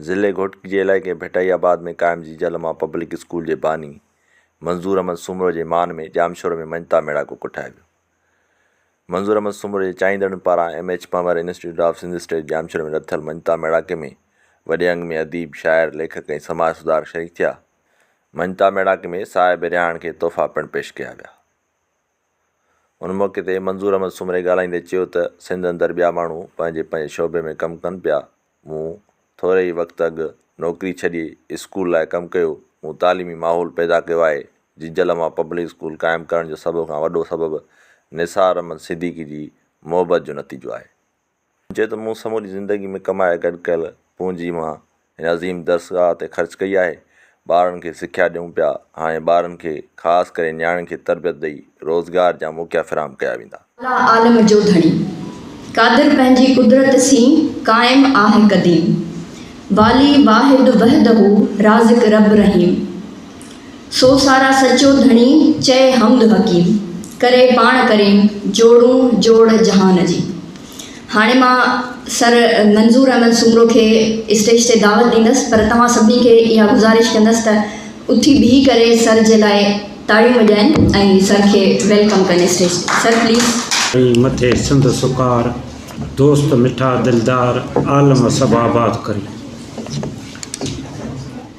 ضلعي گهوٽڪي جي علائقي ڀٽائي آباد ۾ قائم جيجل مان پبلڪ اسڪول جي باني منظور احمد سومرو جي مان ۾ ڄامشورو ۾ مڃتا ميڙاڪو ڪوٺايو ويو. منظور احمد سومرو جي چاهيندڙن پاران M H Panhwar institute of Sindh studies Jamshoro ۾ رٿيل مڃتا ميڙاڪي ۾ وڏي انگ ۾ اديب، شاعر، ليکڪ ۽ سماج سڌارڪ شريڪ ٿيا. مڃتا ميڙاڪي ۾ صاحب رهاڻ کي تحفا پڻ پيش ڪيا ويا. ان موقعي تي منظور احمد سومري ڳالهائيندي چيو ته سنڌ اندر ٻيا ماڻهو پنهنجي پنهنجي شعبي ۾ ڪم ڪن پيا، مون ٿوري ئي وقت اڳ نوڪري ڇڏي اسڪول لاء ڪم ڪيو، مون تعليمي ماحول پيدا ڪيو آهي، جيجل مان پبلڪ اسڪول قائم ڪرڻ جو سڀ کان وڏو سبب نثار احمد صديقي جي محبت جو نتيجو آهي. هن چيو ته مون سموري زندگي ۾ ڪمائي گڏ ڪيل پونجي مان هن عظيم درسگاهه تي خرچ ڪئي آهي، ٻارن کي سکيا ڏيون پيا، هاڻي ٻارن کي خاص ڪري نياڻين کي تربيت ڏئي روزگار جا موقعا فراهم ڪيا ويندا. اعليٰ عالم جو ڌڻي. قادر پنهنجي قدرت سين قائم آهه قديم. والي واحد وحده رازق رب رحيم. سو سارا سچو ڌڻي چئي حمد حڪيم. ڪري پاڻ ڪريم جوڙون جوڙ جهان جي. هاڻي مان سر منظور احمد سومرو کي اسٽيج تي دعوت ڏيندس پر توهان سڀني کي اها گذارش ڪندس ته اٿي بيهي ڪري سر جي لاء تاڙيون وڄائن ۽ سر کي welcome ڪن اسٽيج تي سر پليز. ۽ مٿي سنڌ سڪار، دوست مٺا دلدار، عالم سڀ آباد ڪرين.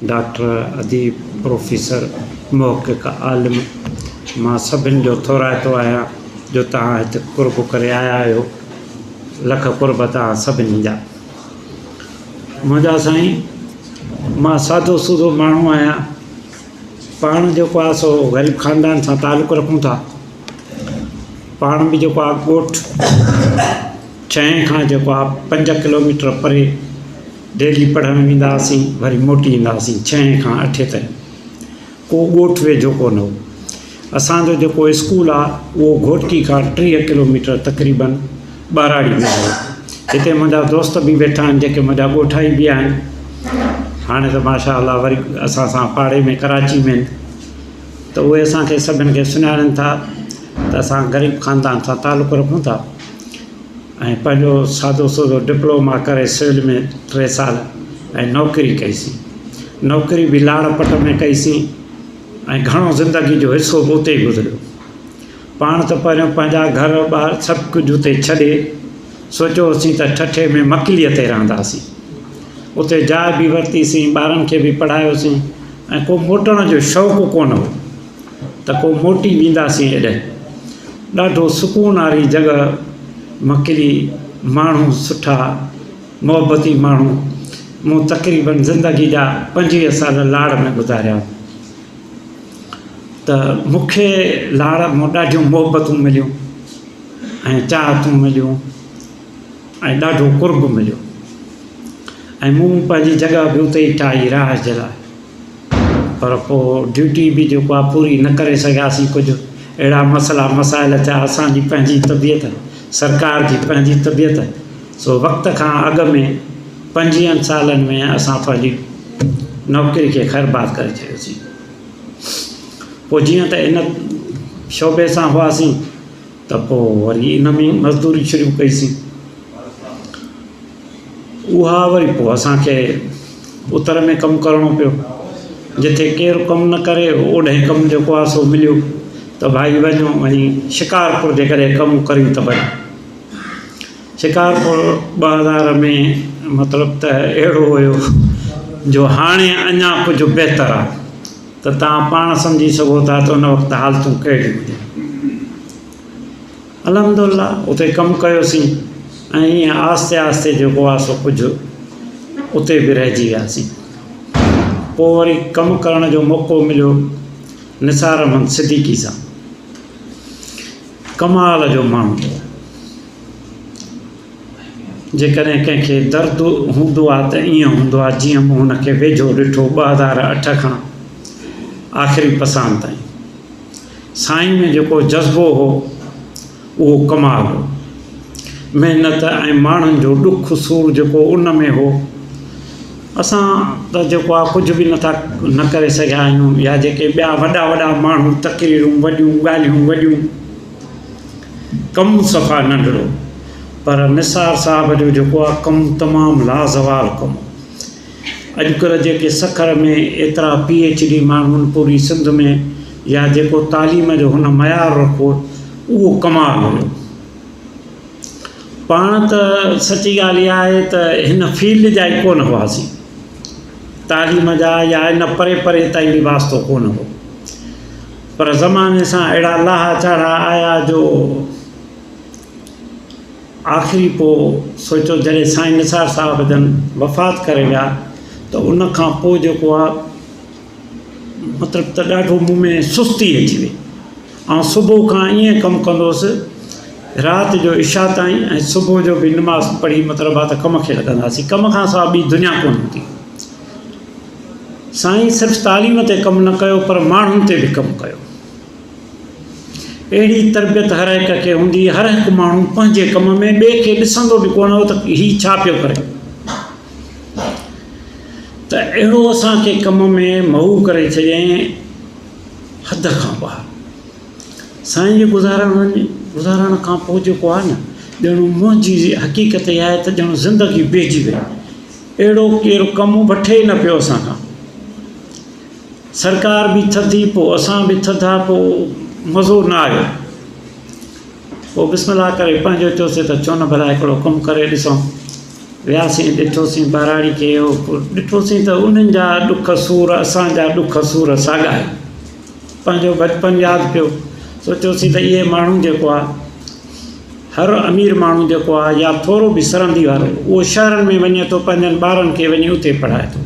ڊاڪٽر، اديب، پروفيسر، محقق، عالم، مان سڀن جو ٿورائتو آهيان جو توهان هت قرب ڪري آيا آهيو. لک قرب توهان سڀني جا. منهنجا سائين مان سادو سودو ماڻهو آهيان. پاڻ جيڪو آهي سو غريب خاندان سان تعلق رکون ٿا. پاڻ به جيڪو آهي ڳوٺ ڇهين کان جيڪو آهي پنج ڪلوميٽر پري ڊيلي پڙهڻ ويندا هئاسين وري موٽي ايندا هئاسين ڇهين کان اٺين تائين ڪو ڳوٺ ويجهو ڪونه هو اسانجو جيڪو اسڪول آهي اهو گهوٽڪي کان 30 ڪلوميٽر تقريبن ٻهراڙي ۾ هو هتي منهنجا دوست به ويٺا آهن جيڪي منهنجا ڳوٺائي به آهن هاڻي ته ماشاء الله وري اسان سان پاڙي ۾ ڪراچي ۾ آهن ته اهي اسانکي سڀن کي سڃاڻن ٿا ته اسان غريب خاندان سان تعلق رکون ٿا ۽ پنهنجو سادو سودو ڊپلوما ڪري سول ۾ ٽي سال ۽ نوڪري ڪئيسين. نوڪري به لاڙ پٽ ۾ ڪئيسين ۽ گهڻو زندگي جو حصو به اتي ئي گذريو. پاڻ ته پهريون پنهنجا گهر ٻار سڀ ڪجهه اتي ڇڏي سوچيو هوسين ته ٺٽي ۾ مڪليء تي رهنداسين. اتي جاء به ورتيسين، ٻارن کي به پڙهايوسين ۽ ڪو موٽڻ جو شوق ڪونه هو. ته پوء موٽي وينداسين ايڏهن. ڏاڍو سڪون واري جڳهه مڪلي، ماڻهو سٺا، محبتي ماڻهو. مون تقريبن زندگي جا 25 سال لاڙ ۾ گذاريا ته مون کي لاڙ مان ڏاڍيون محبتون مليون ۽ چاهتون مليون ۽ ڏاڍو قرب مليو ۽ مون پنهنجي جڳهه به اتي ئي ٺاهي رهائش جي لاء. پر پوء ڊيوٽي به جيڪو آهي پوري نه ڪري سگهياسين ڪجهه اهڙا مسئلا مسائل ٿيا اسان جي پنهنجي طبيعت سرڪار جي پنهنجي طبيعت سو وقت کان اڳ ۾ 25 سالن ۾ اسان پنهنجي نوڪري کي خيرباد ڪري ڇڏيوسين پوء جيئن ته ان شعبي سان هئاسين ته پوء وري ان ۾ مزدوري شروع ڪئيسين اها وري پوء اسان کي اتر ۾ ڪم ڪرڻو پيو. جتي ڪير ڪم نه ڪري اوڏهين ڪم جيڪو آهي سو مليو ته ڀائي وڃو وڃي شڪارپور جيڪڏهن ڪم ڪريون ته وڃو. شڪارپور 2000 ۾ مطلب ته اهڙو هيو جو هاڻي اڃا ڪجهه بهتر آهي ته توهان پاڻ سمجهي سگهو ٿا ته ان وقت حالتون ڪهڙيون هيون. الحمد الله اتي ڪم ڪيوسين ۽ ائين آهستي آهستي جيڪو آهي سو ڪجهه اتي به رهجي وياسين. پوء وري ڪم ڪرڻ جو موقعو مليو نثار احمد صديقي سان. ڪمال جو ماڻهو هو. جيڪڏهن ڪنهن کي درد هوندو آهي ته ائين هوندو آهي جيئن مون هن کي ويجهو ڏٺو 2008 کان آخري پساهن تائين. سائين ۾ جيڪو جذبو هو اهو ڪمال هو. محنت ۽ ماڻهن جو ڏک سور جيڪو ان ۾ هو اسان ته جيڪو آهي ڪجهه به نٿا نه ڪري سگهيا آهيون يا جيڪي ٻيا وڏا وڏا ماڻهو تقريرون وڏيون ڳالهيون وڏيون ڪم صفا ننڍڙو پر نثار صاحب جو جيڪو آهي ڪم تمام لازوال ڪم هو. اڄڪلهه جيڪي سکر ۾ ايترا پي ايڇ ڊي ماڻهو آهن پوري سنڌ ۾ يا جيڪو تعليم جو هن معيار رکو اهو ڪمال هيو. پاڻ ته سچي ڳالهه اها آهي ته هن فيلڊ جا ئي ڪونه هئاسين. تعليم جا يا ان پري پري تائين به واسطو ڪونه هو. پر زماني سان اهڙا لاها چاڙها آيا جو آخري پوء سوچيو جڏهن سائين نثار صاحب جن وفات ڪري ويا ته ان کان پوء جيڪو آ مطلب ته ڏاڍو مون ۾ سستي اچي وئي. آئون صبح کان ائين ڪم ڪندو هوس رات جو عشاء تائين ۽ صبح جو به نماز پڙهي مطلب آ ته ڪم کي لڳنداسين ڪم کان سواء ٻي دنيا ڪونه هوندي. سائين صرف تعليم تي ڪم نه ڪيو پر ماڻهن تي به ڪم ڪيو. اهڙي تربيت هر هڪ کي هوندي هر هڪ ماڻهو پنهنجي ڪم ۾ ٻئي کي ڏسندو به ڪونه هو ته هي ڇا پيو ڪري. ته اهڙو اسان کي ڪم ۾ محو ڪري ڇڏيائين حد کان ٻاهر. سائين جي گذارڻ وڃ گذارڻ کان پوء جيڪو آهي نه ڄڻ منهنجي حقيقت اها آهي ته ڄڻ زندگي بيهجي وئي. اهڙو ڪير ڪم وٺي ئي نه پيو اسان کان. سرڪار به ٿڌي پوء اسان به ٿڌا پوء مزو نه آيو. پوء بسم الله ڪري پنهنجو چيوسين ته ڇو نه ڀلا هڪڙو ڪم ڪري ڏسون. وياسين ڏٺوسين ٻهراڙي کي ڏٺوسين ته انهن جا ڏک سور اسان جا ڏک سور ساڳا آهن. پنهنجو بچپن ياد پيو سوچيوسين ته اهي ماڻهو جيڪو آهي هر امير ماڻهو جيڪو آهي يا ٿورو به سرندي وارو اهو شهرن ۾ وڃي ٿو پنهنجن ٻارن کي وڃي اتي پڙهائي ٿو.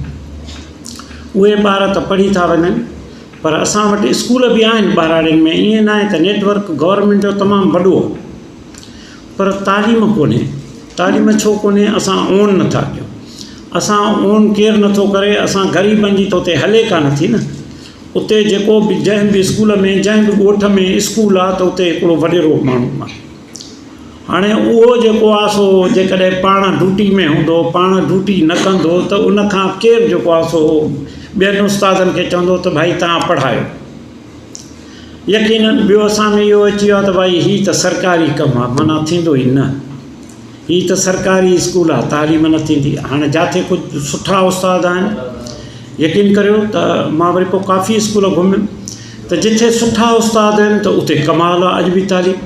اهي ٻار ته پڙهي ٿا وڃن پر اسان وٽ اسڪول به آهن ٻهراڙين ۾ ائين ناهي ته نيٽ ورڪ گورنمينٽ جو تمام وڏو آهي پر تعليم ڪونهي تعليم ڇو ڪونهي اسان اون نٿا ڪيون اسان اون ڪير نٿو ڪري اسان غريبن جي ته اتي هلي ڪانه ٿي نه اتي جيڪو به جنهن به اسڪول ۾ جنهن به ڳوٺ ۾ اسڪول آهي ته اتي هڪڙو وڏيرو ماڻهو آهي هاڻي اهو جيڪو آهي سو جيڪڏهن پاڻ ڊيوٽي ۾ هوندو پاڻ ڊيوٽي نه ڪندو ته ان کان ڪير جيڪو آهي سو ٻين استادن کي چوندو ته ڀائي توهان پڙهايو يقينن ٻيو اسان ۾ اهو اچي ويو آهي ته ڀائي هي ته سرڪاري ڪم آهي معنيٰ ٿيندو ئي نه هي ته سرڪاري اسڪول آهي تعليم نه ٿيندي هاڻي جاٿي ڪجهه سٺا استاد آهن يقين ڪريو ته مان وري پوء ڪافي اسڪول گهميم ته جتي سٺا استاد آهن ته اتي ڪمال آهي اڄ به تعليم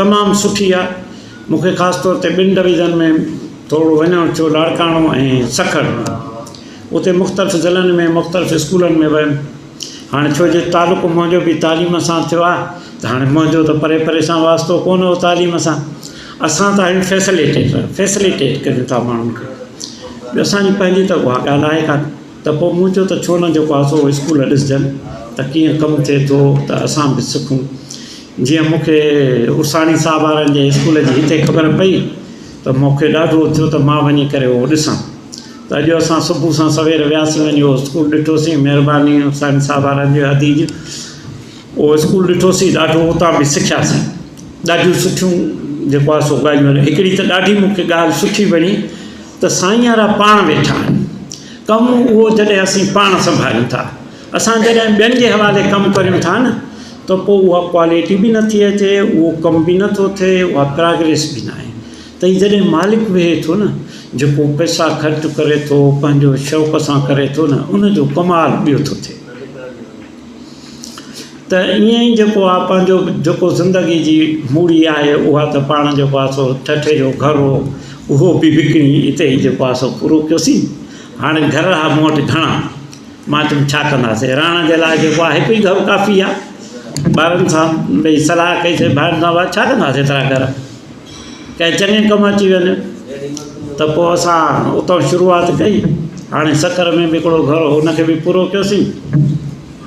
تمام سٺي آهي مونکي خاص طور تي ٻن ڊويزن ۾ ٿورو وڃڻ ٿيو لاڙڪاڻو ۽ سکر اتي مختلف ضلعن ۾ مختلف اسڪولن ۾ ويم هاڻي ڇو جو تعلق منهنجو به تعليم سان ٿيو آهي ته هاڻي منهنجو ته پري پري سان واسطو ڪونه هو تعليم سان اسان ته آهيون فيسليٽيٽر فيسليٽيٽ ڪريون ٿا ماڻهن کي ٻيو اسانجي پنهنجي ته اها ڳالهه آهي ڪانه ته پوء مون چيو ته ڇو نه جيڪو آهي سو اسڪول ڏسجن ته ڪيئن ڪم ٿئي ٿو ته اسان به سکون جيئن مون کي عرساڻي صاحب وارن جي اسڪول جي هتي خبر پئي ته مون کي ڏاڍو ٿيو ته مان وڃي ڪري اهو ڏسان ته اڄ اسان صبح سان سوير وياسين وڃي اهو اسڪول ڏٺوسين مهرباني عرساڻي صاحب وارن جي ادي جي اهو اسڪول ڏٺوسين ڏاڍو اتان به سکياسين ڏاڍيون سٺيون جيڪو آهي سو ڳالهيون آهن هڪڙي ته ڏاڍي مون کي ڳالهه سٺي وڻي ته سائين وارا پاڻ ويٺا آهن ڪم اهو جڏهن اسين پاڻ سنڀاليون ٿا اسان جڏهن ٻين جي حوالي ڪم ڪريون ٿا نه ته پوء اها ڪوالٽي به نٿي اچي اهو ڪم به نٿو ٿئي اها پراگريس به ناهي ته هي جڏهن مالڪ ويهي ٿو نه جيڪو پئسا خرچ ڪري ٿو پنهنجو شوق سان ڪري ٿو نه ان جو ڪمال ٻيو ٿو ٿئي ته ائين ئي جيڪو آ پنهنجو جيڪو زندگي جي موڙي آهي اها ته پاڻ جيڪو آ سو ٺٽي جو گهر هو اهو به وڪڻي اتي ئي جيڪو آ سو پورو ڪيوسين هاڻي گهر ها مون وٽ گهڻا مان چيم ڇا ڪنداسين رهڻ جي لاء جيڪو آ هڪ ئي گهر ڪافي آ ٻارن سان ڀئي صلاح ڪئيسين ڀائرن سان ڀاء ڇا ڪنداسين ايترا گهر ڪنهن چڱي ڪم اچي وڃ ته پوء اسان اتان شروعات ڪئي هاڻي سکر ۾ به هڪڙو گهر هو ان کي به پورو ڪيوسين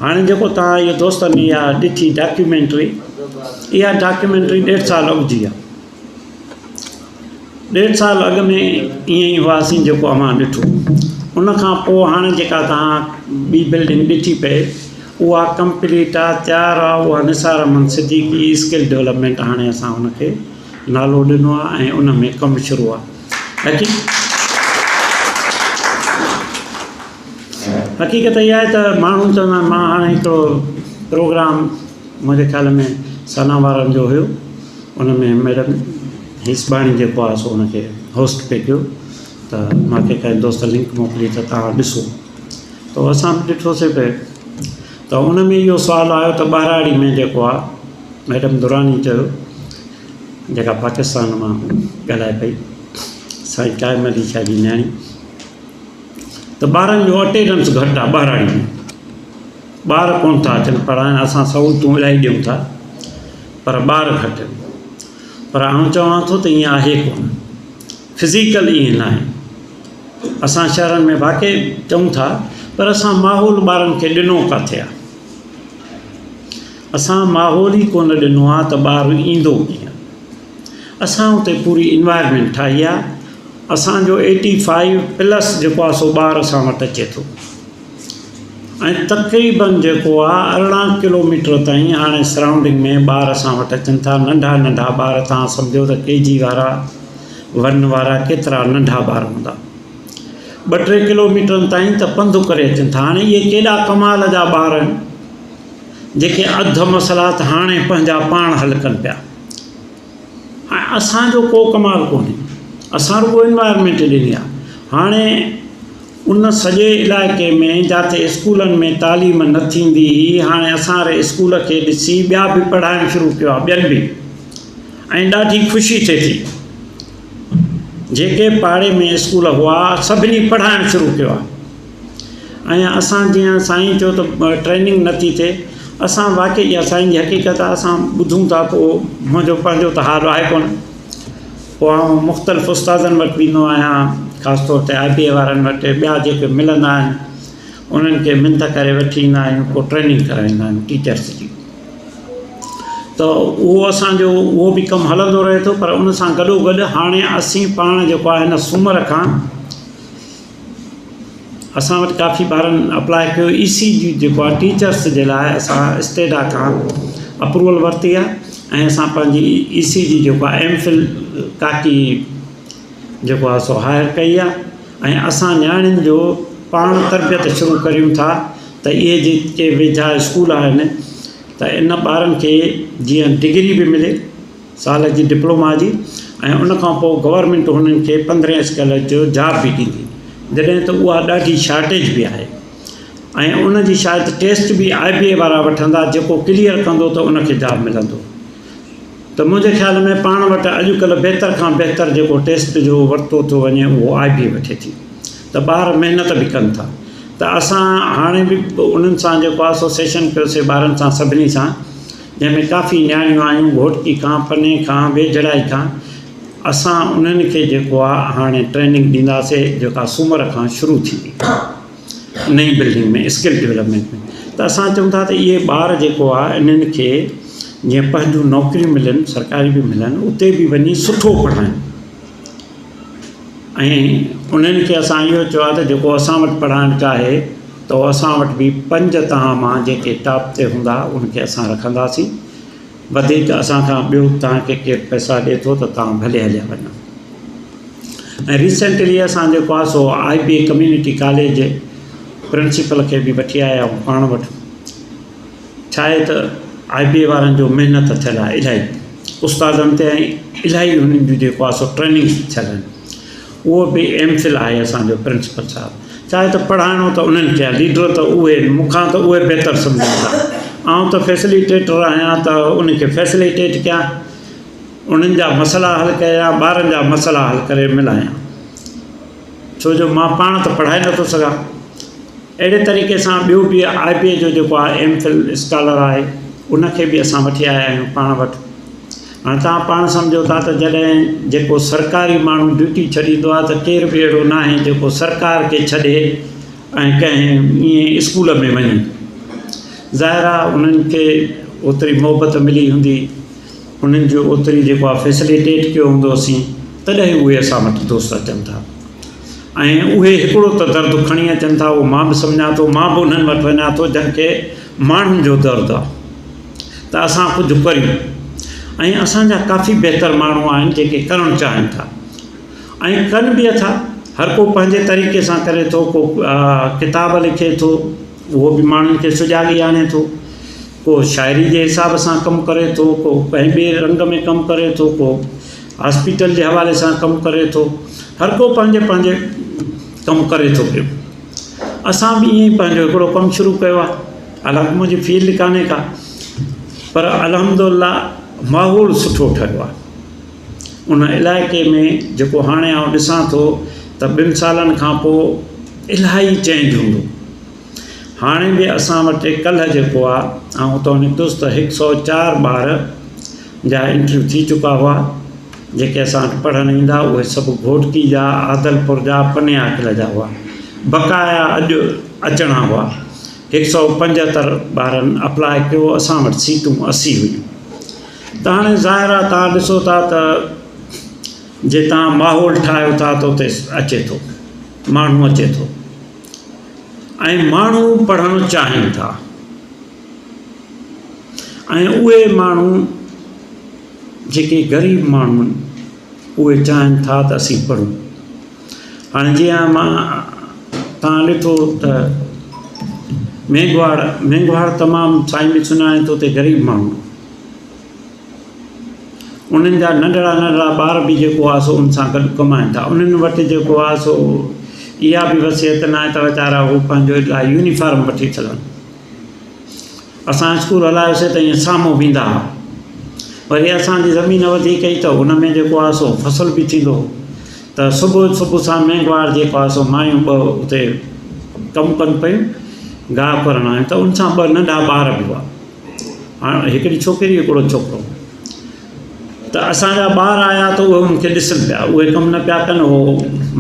هاڻي جيڪو توهان اهو دوستن اها ڏٺي ڊاڪيومينٽري اها ڊاڪيومينٽري ڏيڍ سال اڳ جي آهي ڏيڍ سال اڳ ۾ ائين ئي هئاسين جيڪو اوهان ڏٺو ان کان پوء هاڻي جيڪا توهان ٻي بلڊنگ ڏٺي پئي اها ڪمپليٽ آ تيار آ اها نثار احمد صديقي اسڪل ڊولپمينٽ هاڻي اسان ان کي نالو ڏنو آ ۽ ان ۾ ڪم شروع آ حقيقت اها آهي ته ماڻهو چوندا آهن مان هاڻي هڪڙو پروگرام منهنجي خيال ۾ ثنا وارن جو هيو ان ۾ ميڊم هيسباڻي جيڪو آهي سو ان کي هوسٽ پئي ڪيو ته مان کي ڪنهن دوست لنڪ موڪلي ته توهان ڏسو ته اسان به ڏٺوسي پئي ته ان ۾ اهو سوال آيو ته ٻهراڙي ۾ جيڪو آهي ميڊم دراني چيو جيڪا پاڪستان مان ڳالهائي پئي سائين قائم علي شاهه جي نياڻي ته ٻارن جو اٽينڊنس گهٽ آهي ٻهراڙي ۾ ٻار ڪونه ٿا اچن پڙهائڻ اسان سهولتون الاهي ڏيون ٿا پر ٻار گهٽ آهن پر آئون چوان ٿو ته ائين آهي ڪونه فزيڪل ائين ناهي اسان شهرن ۾ واقعي چئون ٿا پر اسان ماحول ٻارن کي ڏنو ڪاٿي آهي اسان ماحول ئي ڪونه ڏنو آهي ته ٻار ايندو ڪيئن اسان اتي پوري انوائرمينٽ ٺاهي آهي اسانجو ايٽي فائيو پلس جيڪو آهي سو ٻار اسان وٽ اچي ٿو ۽ تقريبن جيڪو آ 18 ڪلو ميٽر تائين هاڻي سرائونڊنگ ۾ ٻار اسان وٽ اچن ٿا ننڍا ننڍا ٻار تان سمجهو ته ڪي جي وارا ون وارا ڪيترا ننڍا ٻار هوندا ٻه ٽي ڪلو ميٽرن تائين ته پنڌ ڪري اچن ٿا هاڻي اهي ڪيڏا ڪمال جا ٻار آهن جيڪي اڌ مسئلا ته هاڻي پنهنجا پاڻ حل ڪن پيا ۽ اسان جو ڪو ڪمال ڪونهي اسان رڳو انوائرمينٽ ڏني آهي هاڻي ان سڄي علائقي ۾ جاتي اسڪولن ۾ تعليم نه ٿيندي هئي هاڻي اسان واري اسڪول کي ڏسي ٻيا به پڙهائڻ شروع ڪيو آهي ٻين به ۽ ڏاڍي خوشي ٿئي ٿي جيڪي پاڙي ۾ اسڪول هئا سڀني پڙهائڻ شروع ڪيو آهي ۽ اسان جيئن سائين چيو ته ٽريننگ نٿي ٿئي اسان واقعي اها سائين جي حقيقت آهي اسان ٻڌون ٿا پوء منهنجو پنهنجو ته حال آهي ڪونه پوء آئون مختلف استادن وٽ ويندو آهيان خاص طور تي آء بي اي وارن وٽ ٻيا جيڪي ملندا آهن انهن کي منٿ ڪري وٺي ايندا آهيون پوء ٽريننگ ڪرائيندا آهيون ٽيچرس جي ته اهو اسانجو اهو به ڪم هلندو رهي ٿو پر ان سان گڏو گڏ هاڻي اسين پاڻ جيڪو آهي هن سومر کان اسان وٽ ڪافي ٻارن اپلاء ڪيو اي سي جي جيڪو آهي ٽيچرس جي لاء اسان اسٽيڊا کان اپروول ورتي آهي ۽ اسان پنهنجي اي سي جي جيڪو آهي ايم فل ڪاڪي جيڪو آهي سو هائر ڪئي آهي ۽ اسان نياڻين جو پاڻ تربيت شروع ڪريون ٿا ته اهي جيڪي ويجها اسڪول آهن ته ان ٻارن کي جيئن ڊگري به ملي سال جي ڊپلوما جي ۽ ان کان پوء گورنمينٽ هنن کي پندرهين اسڪيل جو جاب به ڏيندي جڏهن ته اها ڏاڍي شارٽيج به آهي ۽ ان جي شايد ٽيسٽ به آء بي اي وارا وٺندا جيڪو ڪليئر ڪندو ته ان کي جاب ملندو ته منهنجي خيال ۾ پاڻ وٽ اڄڪلهه بهتر کان بهتر جيڪو ٽيسٽ جو ورتو ٿو وڃي اهو آء بي اي وٺي ٿي ته ٻار محنت به ڪن ٿا ته اسان هاڻي به انهن سان جيڪو آهي سو سيشن ڪيوسي ٻارن سان سڀني سان جنهن ۾ ڪافي نياڻيون آيون گهوٽڪي کان، پني کان، ويجهڙائي کان، اسان انهن کي جيڪو آ هاڻي ٽريننگ ڏينداسي جيڪا سومر کان شروع ٿيندي نئين بلڊنگ ۾ اسڪل ڊولپمينٽ ۾ ته اسان چئون ٿا ته اهي ٻار جيڪو آ انهن کي جيئن پنهنجون نوڪريون ملن سرڪاري به ملن اتي به وڃي سٺو پڙهائن ۽ انهن کي اسان اهو چيو آهي ته جيڪو اسان وٽ پڙهائڻ چاهي ته اهو اسان وٽ به پنج توهان مان جيڪي ٽاپ تي هوندا ان کي اسان رکنداسين وڌيڪ اسان کان ٻيو توهان کي ڪير پئسا ڏي ٿو ته توهان ڀلي هليا وڃو ۽ ريسينٽلي اسان جيڪو آهي سو I B community college principal کي به وٺي آيا آهيون پاڻ وٽ ڇا آهي ته آء بي اي وارن جو محنت ٿيل آهي الاهي استادن تي ۽ الاهي انهن جون جيڪو آهي سو ٽريننگ ٿيل آهن اهو به ايم فل آهي اسانجو پرنسپل صاحب چاهي ته پڙهائڻو ته انهن کي آهي ليڊر ته اهي آهن مون کان ته اهي بهتر سمجهن ٿا آئون ته فيسليٽيٽر آهيان ته انهن کي فيسليٽيٽ ڪيان انهن جا مسئلا حل ڪيان ٻارن جا مسئلا حل ڪري ملايان ڇو جو مان پاڻ ته پڙهائي نٿو سگهان اهڙي طريقي سان ٻيو به آء بي اي جو جيڪو آهي ايم فل اسڪالر آهي ان کي به اسان وٺي آيا آهيون پاڻ وٽ هاڻي توهان پاڻ سمجهو ٿا ته جڏهن جيڪو سرڪاري ماڻهو ڊيوٽي ڇڏيندو آهي ته ڪير به اهڙو ناهي جيڪو سرڪار کي ڇڏي ۽ ڪنهن ائين اسڪول ۾ وڃي ظاهر آهي انهن کي اوتري محبت ملي هوندي انهن جو اوتري جيڪو آهي فيسليٽيٽ ڪيو هوندو اسين تڏهن اهي اسان وٽ دوست اچن ٿا ۽ اهي هڪڙو ته درد کڻي اچن ٿا اهو مان به سمجهان ٿو مان به انهن وٽ وڃان ٿو جن کي ماڻهن جو درد آهي ته اسان ڪجهه ڪريون ۽ اسان جا ڪافي بهتر ماڻهو آهن جيڪي ڪرڻ چاهين ٿا ۽ ڪن به اٿا هر ڪو پنهنجي طريقي سان ڪري ٿو ڪو ڪتاب لکي ٿو اهو به ماڻهن کي سجاڳي آڻي ٿو ڪو شاعري جي حساب سان ڪم ڪري ٿو ڪو ڪنهن ٻئي رنگ ۾ ڪم ڪري ٿو ڪو هاسپيٽل جي حوالي سان ڪم ڪري ٿو هر ڪو پنهنجي پنهنجي ڪم ڪري ٿو پيو اسان به ائين ئي پنهنجو هڪڙو ڪم شروع ڪيو آهي حالانڪه منهنجي فيلڊ ڪانهي ڪا پر الحمد الله ماحول سٺو ٺهيو آهي ان علائقي ۾ جيڪو هاڻي آئون ڏسان ٿو ته ٻن سالن کان پوء الاهي چينج هوندو هاڻي به اسان وٽ ڪلهه جيڪو آ آئون اتان نڪتس ته هڪ سئو چار ٻار جا انٽرويو ٿي چڪا هئا جيڪي اسان وٽ پڙهڻ ايندا اهي سڀ گهوٽڪي جا عادلپور جا پني عاقل جا هئا بقايا اڄ اچڻا هئا هڪ سئو پنجهتر ٻارن اپلاء ڪيو اسان وٽ سيٽون 80 هيون ته هاڻي ظاهر آ تان ڏسو ٿا ته جي تان ماحول ٺاهيو ٿا ته اتي اچي ٿو ماڻهو اچي ٿو ۽ ماڻهو پڙهڻ چاهين ٿا ۽ اهي ماڻهو جيڪي غريب ماڻهو آهن اهي چاهين ٿا ته اسين پڙهون هاڻي جيئن مان تان ڏٺو ته ميگهواڙ ميگهواڙ تمام سائين به سڃاڻي ٿو ته غريب ماڻهو انهن جا ننڍڙا ننڍڙا ٻار به جيڪو آهي سو ان سان گڏ ڪمائن ٿا انهن وٽ جيڪو آهي سو اها به وصيت نه آهي ته ويچارا هو پنهنجو لاء يونيفارم وٺي سگهن اسان اسڪول هلايوسي ته ائين سامهون ويندا هئا وري اسانجي زمين وڌيڪ هئي ته ان ۾ جيڪو آهي سو فصل به ٿيندو هو ته صبح صبح سان مينگهواڙ جيڪو آهي سو مايون ٻه اتي ڪم ڪن پيون گاهه ڪرڻ آيون ته ان سان ٻه ننڍا ٻار به هئا هاڻ هڪڙي ڇوڪري هڪڙو ڇوڪرو ته اسان جا ٻار آيا ته اهي ان کي ڏسن پيا اهي ڪم نه پيا ڪن هو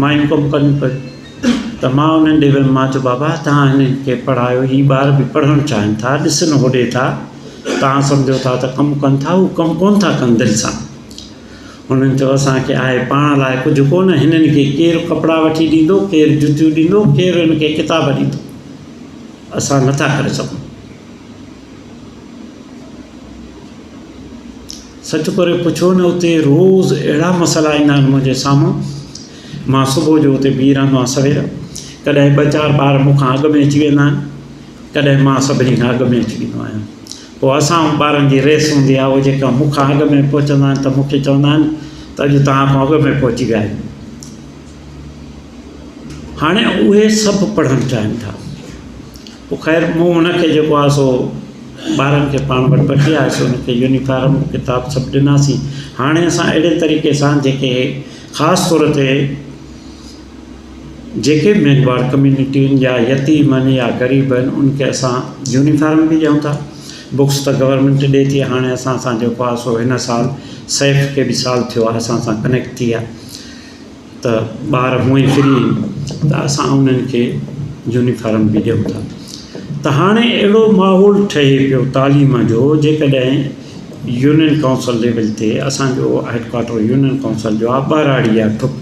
مايون ڪم ڪن پيون ته مان انهن ڏي ويم مان چيو بابا تهان هنن کي پڙهايو هي ٻار به پڙهڻ چاهين ٿا ڏسن هوڏي ٿا تهان سمجهو ٿا ته ڪم ڪن ٿا هو ڪم ڪون ٿا ڪن دل سان هنن چيو اسان کي آهي پاڻ لاء ڪجهه ڪونه هنن کي ڪير ڪپڙا وٺي ڏيندو ڪير جتيون ڏيندو ڪير هن کي ڪتاب ڏيندو اسان نٿا ڪري سگهون سچ ڪري پڇو نه اتي روز اهڙا مسئلا ايندا آهن منهنجي سامهون مان صبح جو اتي بيهي رهندو آهيان سوير ڪڏهن ٻه چار ٻار مون کان اڳ ۾ اچي ويندا آهن ڪڏهن مان سڀني کان اڳ ۾ اچي ويندو آهيان پوء اسان ٻارن جي ريس هوندي آهي اهي جيڪا مون کان اڳ ۾ پهچندا آهن ته مون کي چوندا آهن ته اڄ توهان کان اڳ ۾ پهچي ويا آهيون هاڻي اهي سڀ پڙهڻ چاهين ٿا پوء خير مون ان کي جيڪو آهي سو ٻارن کي پاڻ وٽ وٺي آيس ان کي يونيفارم ڪتاب سڀ ڏناسين هاڻي اسان اهڙي طريقي سان جيڪي خاص طور تي جيڪي ميگهواڙ ڪميونٽين جا يتيم آهن يا غريب آهن ان کي اسان يونيفارم به ڏيون ٿا بڪس ته گورنمينٽ ڏي ٿي هاڻي اسان سان جيڪو آهي سو هن سال سيف کي به سال ٿيو آهي اسان سان ڪنيڪٽ ٿي آهي ته ٻار هونئن ئي فري آهن ته اسان انهن کي يونيفارم به ڏيون ٿا ته هاڻي اهڙو ماحول ٺهي پيو تعليم جو جيڪڏهن يونين ڪائونسل ليول تي اسانجو هيڊ ڪوارٽر يونين ڪائونسل جو آهي ٻهراڙي آهي ٺپ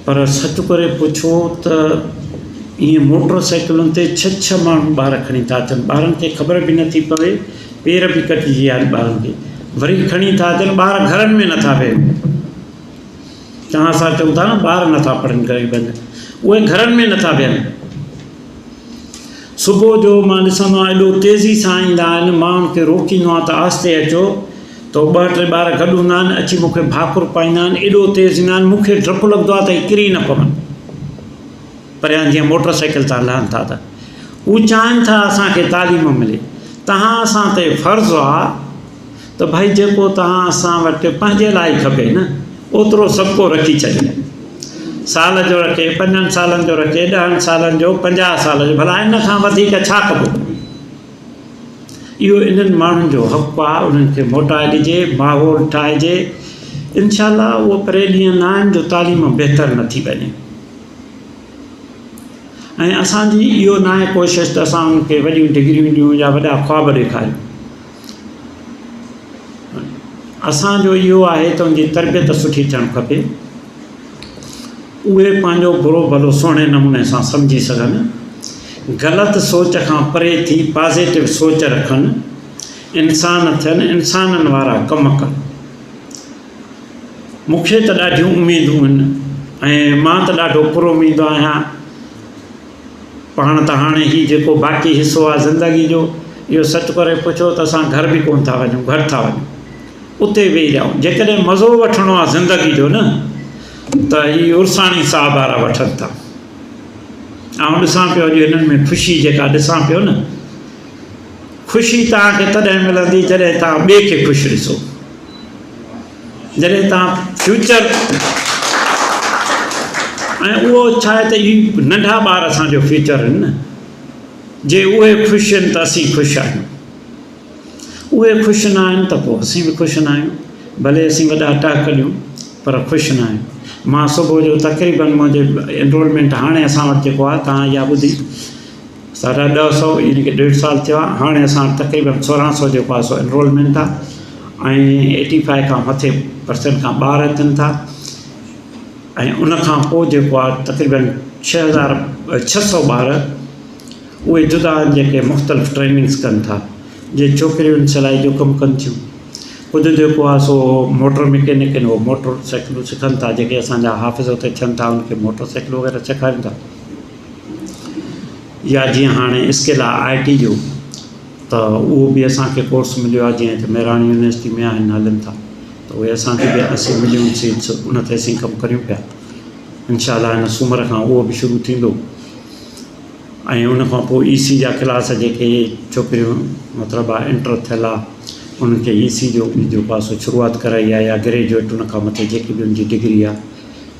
پر سچ ڪري پڇو ته ائين موٽر سائيڪلن تي ڇهه ڇهه ماڻهو ٻار کڻي ٿا اچن ٻارن کي خبر به نٿي پوي پير به ڪٽجي ويا آهن ٻارن کي وري کڻي ٿا اچن ٻار گهرن ۾ نٿا ويهن توهان سان چئون ٿا نه ٻار نٿا پڙهن غريبن جا اهي گهرن ۾ نٿا ويهن صبح جو مان ڏسندو آهيان ايڏو تيزي سان ايندا آهن مان ان کي روڪيندو آهيان ته آهستي اچو ته ٻه ٽي ٻار گڏ هوندا آهن اچي مون کي ڀاڪر پائيندا آهن ايڏو تيز ايندا آهن مون کي ڊپ لڳندو آهي ته هي ڪري نه پون پريان جيئن موٽر سائيڪل تان لهن ٿا ته هو چاهين ٿا اسان کي تعليم ملي. تهان اسان تي فرض آ ته ڀائي جيڪو تهان اسان وٽ پنهنجي لاء ئي کپي نه اوترو سڀ ڪو رکي ڇڏي. سال جو رکي، پنجن سالن جو رکي، ڏهن سالن جو، 50 سال جو ڀلا ان کان وڌيڪ ڇا ڪبو؟ اهو انهن ماڻهن جو حق آ انهن کي موٽائي ڏجي، ماحول ٺاهجي. انشاء الله اهو پري ڏينهن ناهن جو تعليم بهتر نه ٿي وڃي. ۽ اسان جي اهو ناهي ڪوشش ته اسان ان کي وڏيون ڊگريون ڏيون يا وڏا خواب ڏيکاريون اسان جو اهو آهي ته ان جي تربيت سٺي ٿيڻ کپي اهي پنهنجو برو ڀلو سهڻي نموني سان سمجهي سگهن غلط سوچ کان پري ٿي پازيٽو سوچ رکن انسان ٿين انسانن وارا ڪم ڪن مون کي ته ڏاڍيون اميدون آهن ۽ مان ته ڏاڍو پر اميد آهيان. پاڻ ته هاڻي هي جيڪو باقي حصو آهي زندگي جو اهو سچ ڪري پڇو ته اسان گهر به ڪونه ٿا وڃون گهٽ ٿا وڃون. اتي ويهي رهيا. جيڪڏهن مزو وٺڻو آهي زندگي جو نه ته هي عرساڻي صاحب وارا وٺن ٿا. آئون ڏسان پيو اڄ هنن ۾ خوشي جيڪا ڏسان پيو نه خوشي توهان کي تڏهن ملندي جڏهن توهان ٻئي کي خوش ڏسو. جڏهن توهان فيوچر ۽ اهو ڇا آهي ته هي ننڍا ٻار اسان جو فيوچر آهن نه جي اهي خوش آهن ته اسين خوش آهيون اهي خوش نه آهن ته پوء اسين به خوش نه آهيون ڀلي اسين وڏا ٽهڪ ڏيون پر خوش نه آهيون مان صبح جو تقريبن منهنجي انرولمينٽ هاڻي اسان وٽ جيڪو آهي توهان اها ٻڌي ساڍا ڏهه سئو يعني ڪه ڏيڍ سال ٿيو آهي هاڻي اسان وٽ تقريبن سورهن سئو جيڪو آهي سو انرولمينٽ آهي ۽ ايٽي فائيو کان مٿي پرسنٽ کان ٻار اچن ٿا ۽ ان کان پوء جيڪو آهي تقريبن 6600 ٻار اهي جدا آهن جيڪي مختلف ٽريننگس ڪن ٿا جي ڇوڪريون سلائي جو ڪم ڪن ٿيون ڪجهه جيڪو آهي سو موٽر مڪينڪ آهن اهو موٽر سائيڪلون سکن ٿا جيڪي اسانجا حافظ اتي ٿين ٿا ان کي موٽر سائيڪل وغيره سيکارين ٿا يا جيئن هاڻي اسڪل آهي آء ٽي جو ته اهو به اسان کي ڪورس مليو آهي جيئن هتي مهراڻ يونيورسٽي ۾ آهن هلن ٿا ته اهي اسان کي به اسين مليون سيٽس ان تي اسين ڪم ڪريون پيا انشاء الله هن سومر کان اهو به شروع ٿيندو ۽ ان کان پوء اي سي جا ڪلاس جيڪي ڇوڪريون مطلب آ انٽر ٿيل آ انهن کي اي سي جو به جيڪو آ سو شروعات ڪرائي آ يا گريجوئيٽ ان کان مٿي جيڪي به ان جي ڊگري آ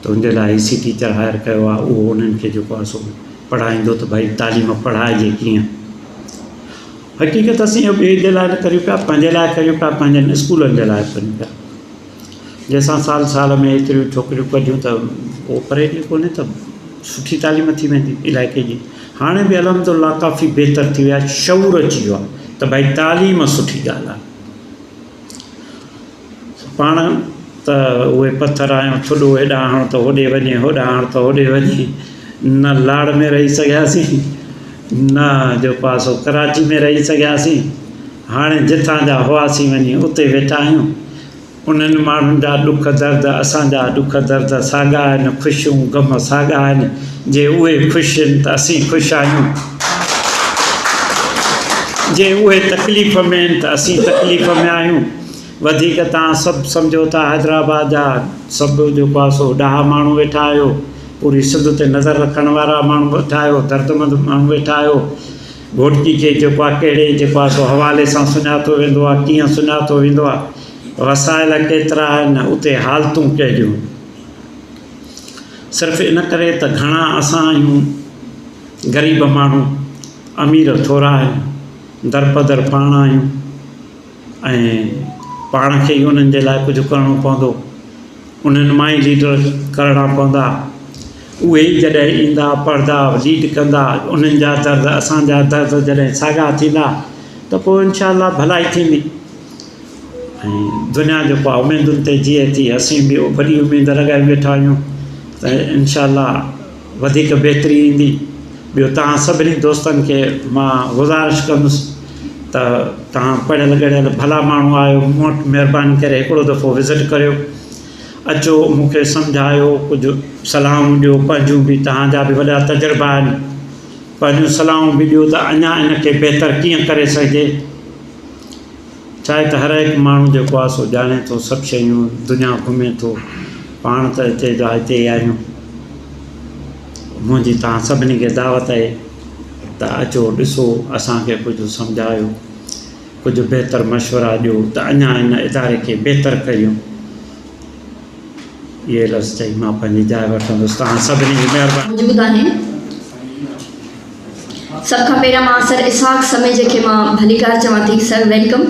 ته ان جي لاء اي سي ٽيچر هائر ڪيو آهي اهو انهن کي جيڪو آهي سو پڙهائيندو ته ڀائي تعليم پڙهائجي ڪيئن. حقيقت اسين اهو ٻئي جي لاء نه ڪريون پيا پنهنجي لاء ڪريون پيا پنهنجن اسڪولن جي لاء ڪريون پيا جنهن سان سال سال ۾ ايتريون ڇوڪريون ڪڍيون ته اهو پري جي ڪونهي ته سٺي تعليم ٿي ويندي علائقي جي هاڻي به الحمد لله ڪافي بهتر ٿي ويو آهي شعور اچي ويو آهي ته ڀائي تعليم سٺي ڳالهه آهي. پاڻ ته اهي پٿر آهيون ٿڏو هيڏانهن هڻ ته هوڏي وڃي هوڏانهن هڻ ته هوڏي وڃي نه لاڙ ۾ رهي سگهياسين نه جو پاسو ڪراچي ۾ رهي سگهياسين هاڻي جتان جا هئاسين وڃي اتي ويٺا آهيون انهن ماڻهن جا ڏک درد اسان جا ڏک درد ساڳا آهن خوشيون غم ساڳا آهن جي اهي خوش آهن ته اسين خوش آهيون جي اهي تڪليف ۾ آهن ته اسين تڪليف ۾ آهيون. وڌيڪ توهان سڀ سمجهو ٿا حيدرآباد جا سڀ جيڪو آهي سو ڏاها ماڻهو ويٺا آهيو، پوري سنڌ تي نظر رکڻ وارا ماڻهو ويٺا آهيو، دردمند ماڻهو ويٺا آهيو. گهوٽڪي کي جيڪو آهي ڪهڙي جيڪو آهي سو حوالي سان سڃاتو ويندو آهي، ڪيئن سڃاتو ويندو آهي، وسائل ڪيترا آهن، اتي حالتون ڪهڙيون آهن. صرف ان ڪري ته گهڻا اسان آهيون غريب ماڻهو، امير ٿورا آهن، درپدر پاڻ آهيون ۽ پاڻ کي ئي انهن جي لاء ڪجهه ڪرڻو پوندو، انهن مان ئي ليڊر ڪرڻا پوندا، اهي ئي جڏهن ايندا، پڙهندا، ليڊ ڪندا، انهن جا درد اسان جا درد جڏهن ساڳا ٿيندا ته پوء انشاء الله ڀلائي ٿيندي. ۽ دنيا جيڪو آهي اميدن تي جيئي ٿي اسين به وڏي اميد لڳائي ويٺا آهيون ته انشاء الله وڌيڪ بهتري ايندي ٻيو توهان سڀني دوستن کي مان گذارش ڪندس ته توهان پڙهيل ڳڙهيل ڀلا ماڻهو آهيو مون وٽ مهرباني ڪري هڪڙو دفعو وزٽ ڪريو اچو مون کي سمجهايو ڪجهه صلاحون ڏيو پنهنجون به توهان جا به وڏا تجربا آهن پنهنجون صلاحون به ڏيو ته اڃا ان کي بهتر ڪيئن ڪري سگهجي ڇاهي ته هر هڪ ماڻهو جيڪو آهي سو ڄاڻي ٿو سڀ شيون، دنيا گهمي ٿو، پاڻ ته هتي جا هتي ئي آهيون. منهنجي توهان سڀني کي دعوت آهي ته اچو ڏسو اسان کي ڪجهه سمجهايو، ڪجهه بهتر مشورا ڏيو ته اڃا هن اداري کي بهتر ڪريون. اهي لفظ چئي مان پنهنجي جاء وٺندس. توهان سڀني جي مهرباني. موجود آهن. سڀ کان پهريان مان سر اسحاق سميجي کي مان ڀليڪار چوان ٿي سر welcome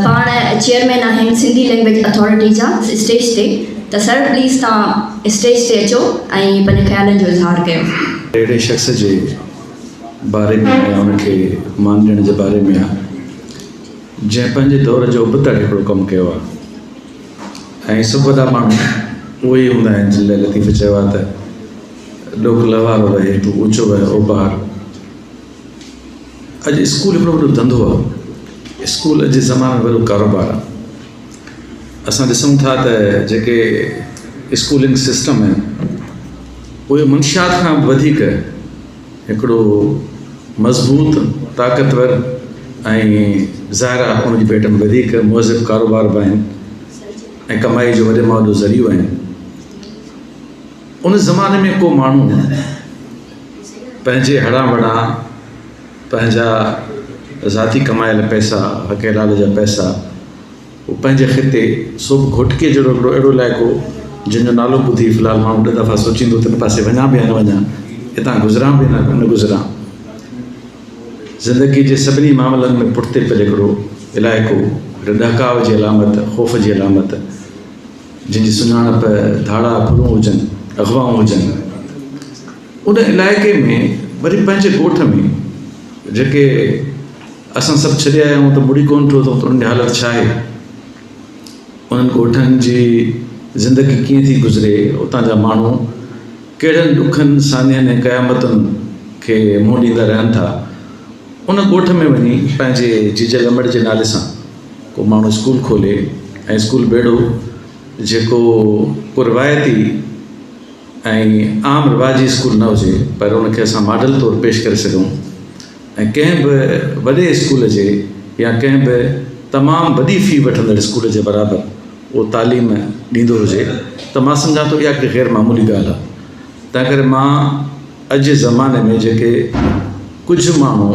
پاڻ چيئرمين آهن سنڌي لينگويج اٿارٽي جا اسٽيج تي ته سر پليز توهان اسٽيج تي اچو ۽ پنهنجي خيالن جو اظهار ڪيو. اهڙي شخص جي باري ۾ يا ان کي مان ڏيڻ جي باري ۾ آ جنهن پنهنجي دور جو ابتڙ هڪڙو ڪم ڪيو آ ۽ سڀ وڏا ماڻهو اهي ئي هوندا آهن جن لاء لطيف چيو آ ته ڏوک لهوارو وهي، تون اوچو وهه اوڀار. اڄ اسڪول هڪڙو وڏو ڌنڌو آ. اسڪول اڄ جي زماني ۾ وڏو ڪاروبار آ. اسان ڏسون ٿا ته جيڪي اسڪولنگ سسٽم آهن اهي منشيات کان به وڌيڪ هڪڙو مضبوط، طاقتور ۽ ظاهر آهي ان جي ڀيٽ ۾ وڌيڪ مهذب ڪاروبار به آهن ۽ ڪمائي جو وڏي مان وڏو ذريعو آهن. ان زماني ۾ ڪو ماڻهو پنهنجي هڙان وڙان پنهنجا ذاتي ڪمايل پئسا، حق حلال جا پئسا، هو پنهنجي خطي سو به گهوٽڪيء جهڙو هڪڙو اهڙو علائقو جنهن جو نالو ٻڌي في الحال ماڻهو ڏھ دفعا سوچيندو ته ان پاسي وڃان به يا نه وڃان، هتان گذران به يا نه گذران. زندگيء جي سڀني معاملن ۾ پٺتي پيل هڪڙو علائقو، هڪڙي ڏهڪاء جي علامت، خوف جي علامت، جنهن جي سڃاڻپ ڌاڙا، ڦرون هجن، اغوائون هجن. ان علائقي ۾ وري پنهنجي ڳوٺ ۾ جيڪي اسان سڀ ڇڏي آيا آهيون ته مڙي ڪونه ڏٺو اٿئون ته انهن جي حالت ڇا آهي، انهن ڳوٺن جي زندگي ڪيئن ٿي گذري، اتان جا ماڻهو ڪهڙن ڏکن، سانحن ۽ قيامتن کي منهن ڏيندا رهن ٿا. ان ڳوٺ ۾ وڃي پنهنجي جيجل امڙ جي نالي سان ڪو ماڻهو اسڪول کولي ۽ اسڪول به اهڙو جيڪو ڪو روايتي ۽ عام رواجي اسڪول نه هجي پر ان کي اسان ماڊل طور پيش ڪري سگهون. ۽ ڪنهن به وڏي اسڪول جي يا ڪنهن به تمام وڏي في وٺندڙ اسڪول جي برابر اهو تعليم ڏيندو هجي ته مان سمجهان ٿو اها هڪڙي غير معمولي ڳالهه آهي تنهن ڪري مان اڄ جي زماني ۾ جيڪي ڪجهه ماڻهو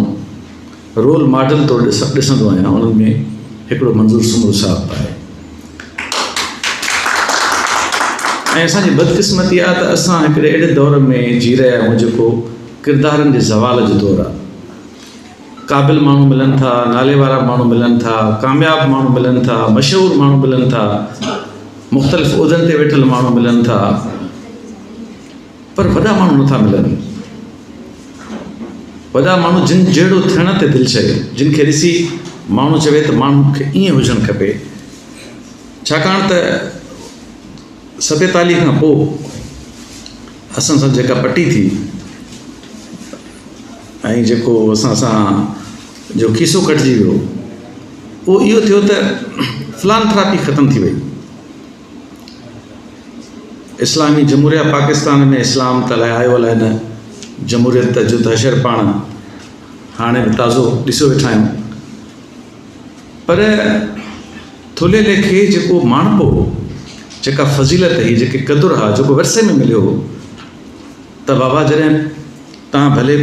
رول ماڊل طور ڏسندو آهيان انهن ۾ هڪڙو منظور سومرو صاحب به آهي ۽ اسان جي بدقسمتي آهي ته اسان هڪڙي اهڙي دور ۾ جي رهيا آهيون جيڪو ڪردارن جي زوال جو دور آ. قابل ماڻهو ملن ٿا، نالي وارا ماڻهو ملن ٿا، ڪامياب ماڻهو ملن ٿا، مشهور ماڻهو ملن ٿا، مختلف عهدن تي ويٺل ماڻهو ملن ٿا پر وڏا ماڻهو نٿا ملن. وڏا ماڻهو جن جهڙو ٿيڻ تي دل چوي، جن کي ڏسي ماڻهو چوي ته ماڻهو کي ائين هجڻ کپي. ڇاڪاڻ ته ستيتاليهه کان پوء اسان سان جيڪا پٽي ٿي ۽ جيڪو اسان سان جو کيسو ڪٽجي ويو اهو اهو ٿيو ته فلانٿراپي ختم ٿي وئي. اسلامي جمهوريه پاڪستان ۾ اسلام ته الائي آيو الائي نه، جمهوريت جو ته حشر پاڻ هاڻي به تازو ڏسيو ويٺا آهيون پر ٿلهي ليکي جيڪو ماڻهپو هو، جيڪا فضيلت هئي، جيڪي قدر ها، جيڪو ورثي ۾ مليو هو ته بابا جڏهن توهان ڀلي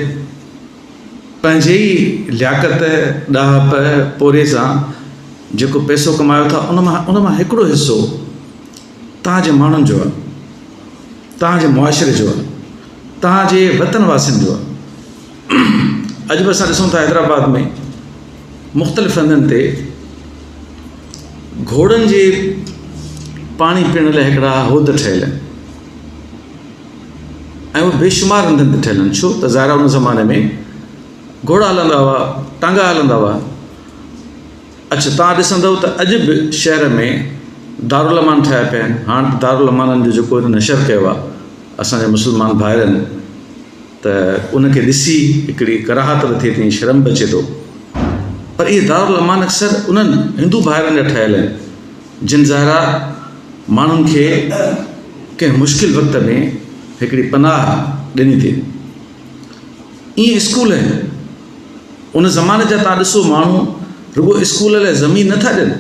پنهنجي ئي لياقت، ڏاهپ، پورهيي سان جيڪو پئسو ڪمايو ٿا ان مان ان مان هڪڙو حصو توهان جي ماڻهن جو آهي، توهان جي معاشري جو آهي، توهان جي وطن واسين جو آهي. اڄ به اسان ڏسون ٿا حيدرآباد ۾ مختلف هنڌن تي گهوڙن جي پاڻي پيئڻ لاء هڪڙا حوض ٺهيل آهن ۽ اهي بيشمار هنڌن تي ٺهيل آهن ڇو ته ظاهر آهي ان زماني ۾ گهوڙا هلندا هئا ٽانگا هلندا هئا اڇا توهان ڏسندؤ ته اڄ به شهر ۾ دارالامان ٺهيا پيا آهن هاڻ ته دارالامانن جو جيڪو هن نشر ڪيو آهي اسان جا مسلمان ڀائرن ته ان کي ڏسي هڪڙي ڪراهت به ٿئي ٿي ۽ شرم به اچي ٿو پر اهي دارالامان اڪثر انهن هندو ڀائرن جا ٺهيل آهن جن ظاهرا ماڻهن کي ڪنهن مشڪل وقت ۾ هڪڙي پناهه ڏني ٿي. ائين اسڪول آهن ان زماني جا تان ڏسو ماڻهو رڳو اسڪول لاء زمين نٿا ڏين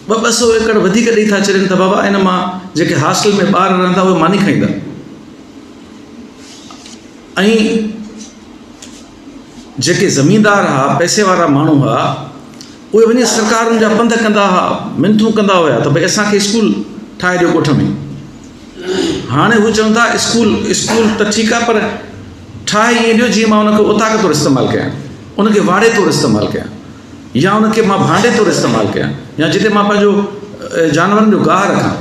ٻه ٻه سو ايڪڙ وڌيڪ ڏئي ٿا ڇڏين ته بابا ان مان جيڪي هاسٽل ۾ ٻار رهندا اهي ماني کائيندا ۽ جيڪي زميندار ها پئسي وارا ماڻهو ها اهي وڃي سرڪارن جا پنڌ ڪندا ها منٿون ڪندا هيا ته ڀئي اسان کي اسڪول ٺاهي ڏيو ڳوٺ ۾ هاڻي هو چون ٿا اسڪول اسڪول ته ٺيڪ آهي پر ٺاهي ائين ڏيو جيئن مان ان کي اوطاق طور استعمال ڪيان ان کي واڙي طور استعمال ڪيان يا ان کي مان ڀانڊي طور استعمال ڪيان يا جتي مان پنهنجو جانورن جو گاهه رکان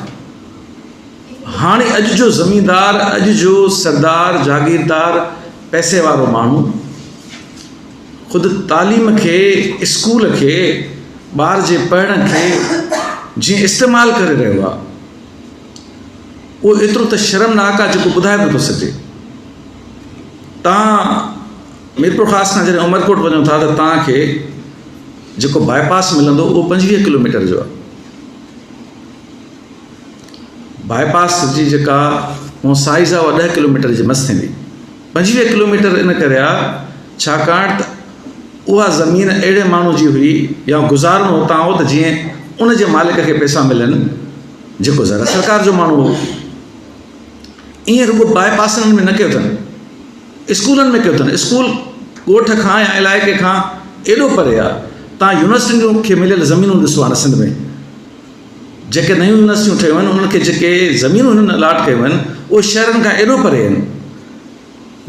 هاڻي اڄ جو زميندار اڄ جو سردار جاگيردار پئسي وارو ماڻهو خود تعليم کي اسڪول کي ٻار جي پڙهڻ کي جيئن استعمال ڪري رهيو آهي اهو ايترو ته شرمناڪ آهي جيڪو ٻڌائي به نٿو سگهجي. توهان ميرپورخاص کان جڏهن عمرڪوٽ وڃو ٿا ته توهان کي جيڪو باء پاس ملندو اهو 25 ڪلوميٽر جو آهي. باء پاس جي جيڪا هون سائيز آهي اها 10 ڪلوميٽر جي مس ٿيندي. 25 ڪلوميٽر ان ڪري آهي ڇاڪاڻ ته اها زمين اهڙي ماڻهو جي هئي يا گذارڻو اتان هو ته جيئن ان جي مالڪ کي پئسا ملن جيڪو ذرا سرڪار جو ماڻهو هو. ائين رڳو باء پاسن ۾ نه ڪيو اٿن، اسڪولن ۾ ڪيو اٿن. اسڪول ڳوٺ کان يا علائقي کان ايڏو پري آهي. تان يونيورسٽين کي مليل زمينون ڏسو هاڻي سنڌ ۾ جيڪي نيون يونيورسٽيون ٺهيون آهن انهن کي جيڪي زمينون هنن الاٽ ڪيون آهن اهي شهرن کان ايڏو پري آهن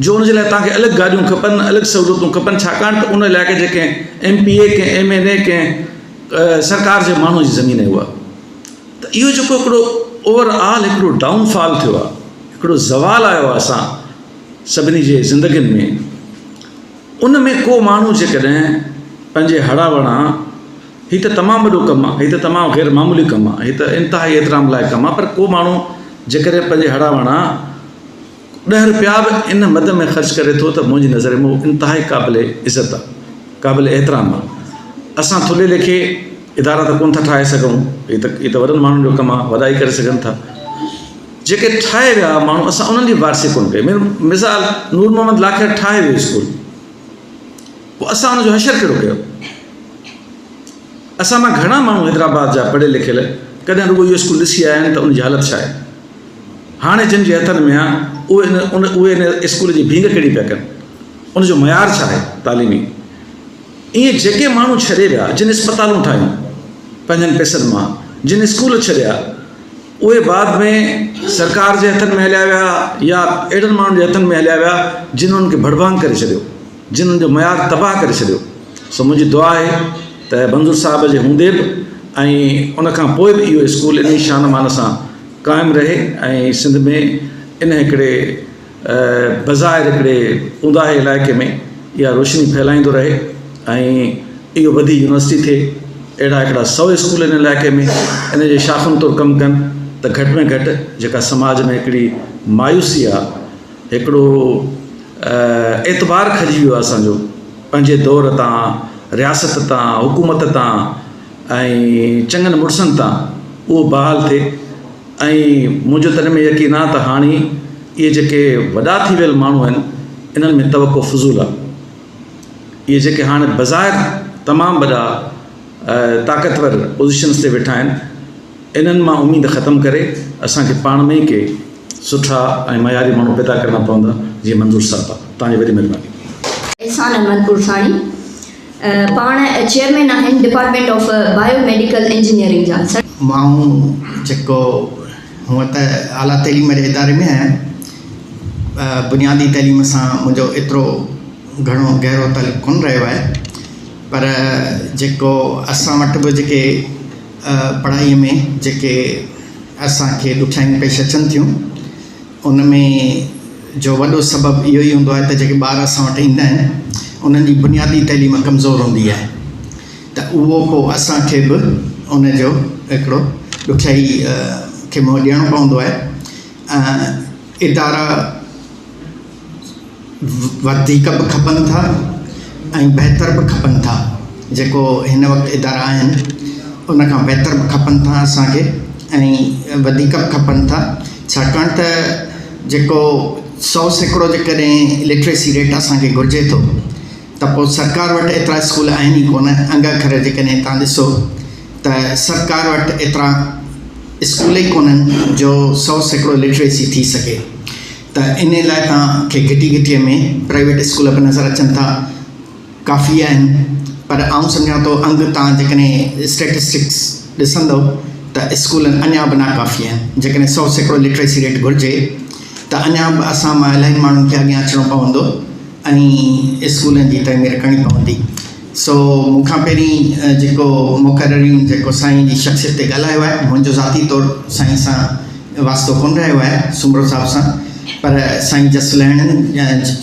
جو ان جي لاء توهان کي الڳ گاڏيون کپن، الڳ سهولتون کپن، ڇاڪاڻ ته ان علائقي جي ڪنهن ايم پي اي، ڪنهن ايم اين اي، ڪنهن سرڪار جي ماڻهو جي زمين آهي اها. ته اهو جيڪو هڪڙو اوور آل هڪڙو ڊائون فال ٿيو آهي، هڪڙو زوال آيو آهي اسان سڀني جي زندگين ۾، ان ۾ ڪو ماڻهو جيڪڏهن پنهنجي هڙان وڙان، هي ته تمام وڏو ڪم آهي، هي ته تمام غير معمولي ڪم آهي، هي ته انتهائي احترام لائق ڪم آهي، پر ڪو ماڻهو جيڪڏهن پنهنجي هڙان وڙان ڏهه رپيا به ان مد ۾ خرچ ڪري ٿو ته منهنجي نظر ۾ اهو انتهائي قابل عزت آهي، قابل احترام آهي. اسان ٿلهي ليکي ادارا ته ڪونه ٿا ٺاهي سگهون، هي ته هي ته وڏن ماڻهن جو ڪم آهي، وڏا ئي ڪري سگهن ٿا. جيڪي ٺاهي ويا ماڻهو اسان انهن جي وارثي ڪونه ڪئي. مثال نور محمد لاکير ٺاهي ويو اسڪول، پوء اسان ان جو حشر ڪهڙو ڪيو؟ اسان مان گهڻا ماڻهو حيدرآباد جا پڙهيل لکيل ڪڏهن رڳو اهو اسڪول ڏسي آيا آهن ته ان جي حالت ڇا آهي؟ هاڻي جن جي هٿن ۾ آ اهي ان ان اهي ان اسڪول جي ڀينگ ڪهڙي پيا ڪن؟ ان جو معيار ڇا آهي تعليمي؟ ائين جيڪي ماڻهو ڇڏي ويا جن اسپتالون ٺاهيون پنهنجن پئسن مان جن اسڪول ڇڏيا اهي بعد ۾ سرڪار جي هٿن ۾ هليا ويا يا اهڙن ماڻهن جي هٿن ۾ هليا ويا جن انهن کي ڀڙڀانگ ڪري ڇڏيو جن انهن جو معيار تباهه ڪري ڇڏيو. سو منهنجي دعا آهي ته منظور صاحب جي هوندي به ۽ ان کان پوء به اهو اسڪول انهي شان مان سان قائم رهي ۽ سنڌ ۾ ان هڪڙي بظاهر هڪڙي اونداهي علائقي ۾ اها روشني ڦهلائيندو رهي ۽ اهو وڌي يونيورسٽي ٿئي. اهڙا هڪڙا سو اسڪول ان علائقي ۾ ان جي شاخن طور ڪم ڪن ته گهٽ ۾ گهٽ جيڪا سماج ۾ هڪڙي مايوسي آهي، هڪڙو اعتبار کڄي ويو آهي اسان جو پنهنجي دور تان، رياست تان، حڪومت تان ۽ چڱن مڙسن تان اهو بحال ٿئي ۽ منهنجو ته ان ۾ يقين آهي ته هاڻي اهي جيڪي وڏا ٿي ويل ماڻهو آهن انهن ۾ توقع فضول آهي. اهي جيڪي هاڻي بظاهر تمام وڏا طاقتور پوزيشنس تي ويٺا آهن انهن مان اميد ختم ڪري اسان کي پاڻ ۾ ئي ڪي سٺا ۽ معياري ماڻهو پيدا ڪرڻا پوندا جيئن منظور صاحب آ. توهان جي وڏي مهرباني. احسان احمد عرساڻي پاڻ چيئرمين آهن department of bio medical engineering جا. مائون جيڪو هونء ته اعليٰ تعليم جي اداري ۾ آهيان، بنيادي تعليم سان منهنجو ايترو گهڻو گهرو تعلق ڪونه رهيو آهي پر جيڪو اسان وٽ به جيڪي پڙهائيء ۾ جيڪي اسان کي ڏکيائيون پيش اچن ٿيون ان ۾ جو وڏو سبب اهو ئي هوندو آهي ته جيڪي ٻار اسان وٽ ايندا آهن انهن جي بنيادي تعليم ڪمزور هوندي آهي ته اهو پوء اسان کي به ان جو هڪڙو ڏکيائي کي منهن ڏيڻو پوندو آهي ۽ ادارا وڌيڪ به کپن ٿا ۽ بهتر به کپن ٿا جيڪو هن وقت ادارا آهن ان کان بهتر به کپن ٿا اسان کي ۽ وڌيڪ به کپن ٿا ڇاڪاڻ ته جيڪو 100% جيڪڏهن لٽريسي ريٽ اسان کي گهرجي ٿو ته پوء سرڪار وٽ ايترا اسڪول آهن ئي ڪونه انگ اکر جيڪڏهن تان ڏسو ته سرڪار وٽ ايترا اسڪول ئي ڪونهن جو 100% لٽريسي ٿي سگهي ته انهي لاء توهان کي گهٽي گهٽيء ۾ پرائيويٽ اسڪول به نظر اچن ٿا ڪافي آهن پر آئون سمجهان ٿو انگ توهان جيڪڏهن اسٽيٽسٽڪس ڏسندو ته اسڪول اڃا به ناڪافي آهن جيڪڏهن 100% لٽريسي ريٽ گهرجي ته اڃا به اسان مان الاهي ماڻهن کي اڳيان اچڻو پوندو ۽ اسڪولن جي تعمير ڪرڻي پوندي سو مون کان پهرين جيڪو مقررين جيڪو سائين جي شخصيت تي ڳالهايو آهي منهنجو ذاتي طور سائين سان واسطو ڪونه رهيو آهي سومرو صاحب سان پر سائين جس لهڻن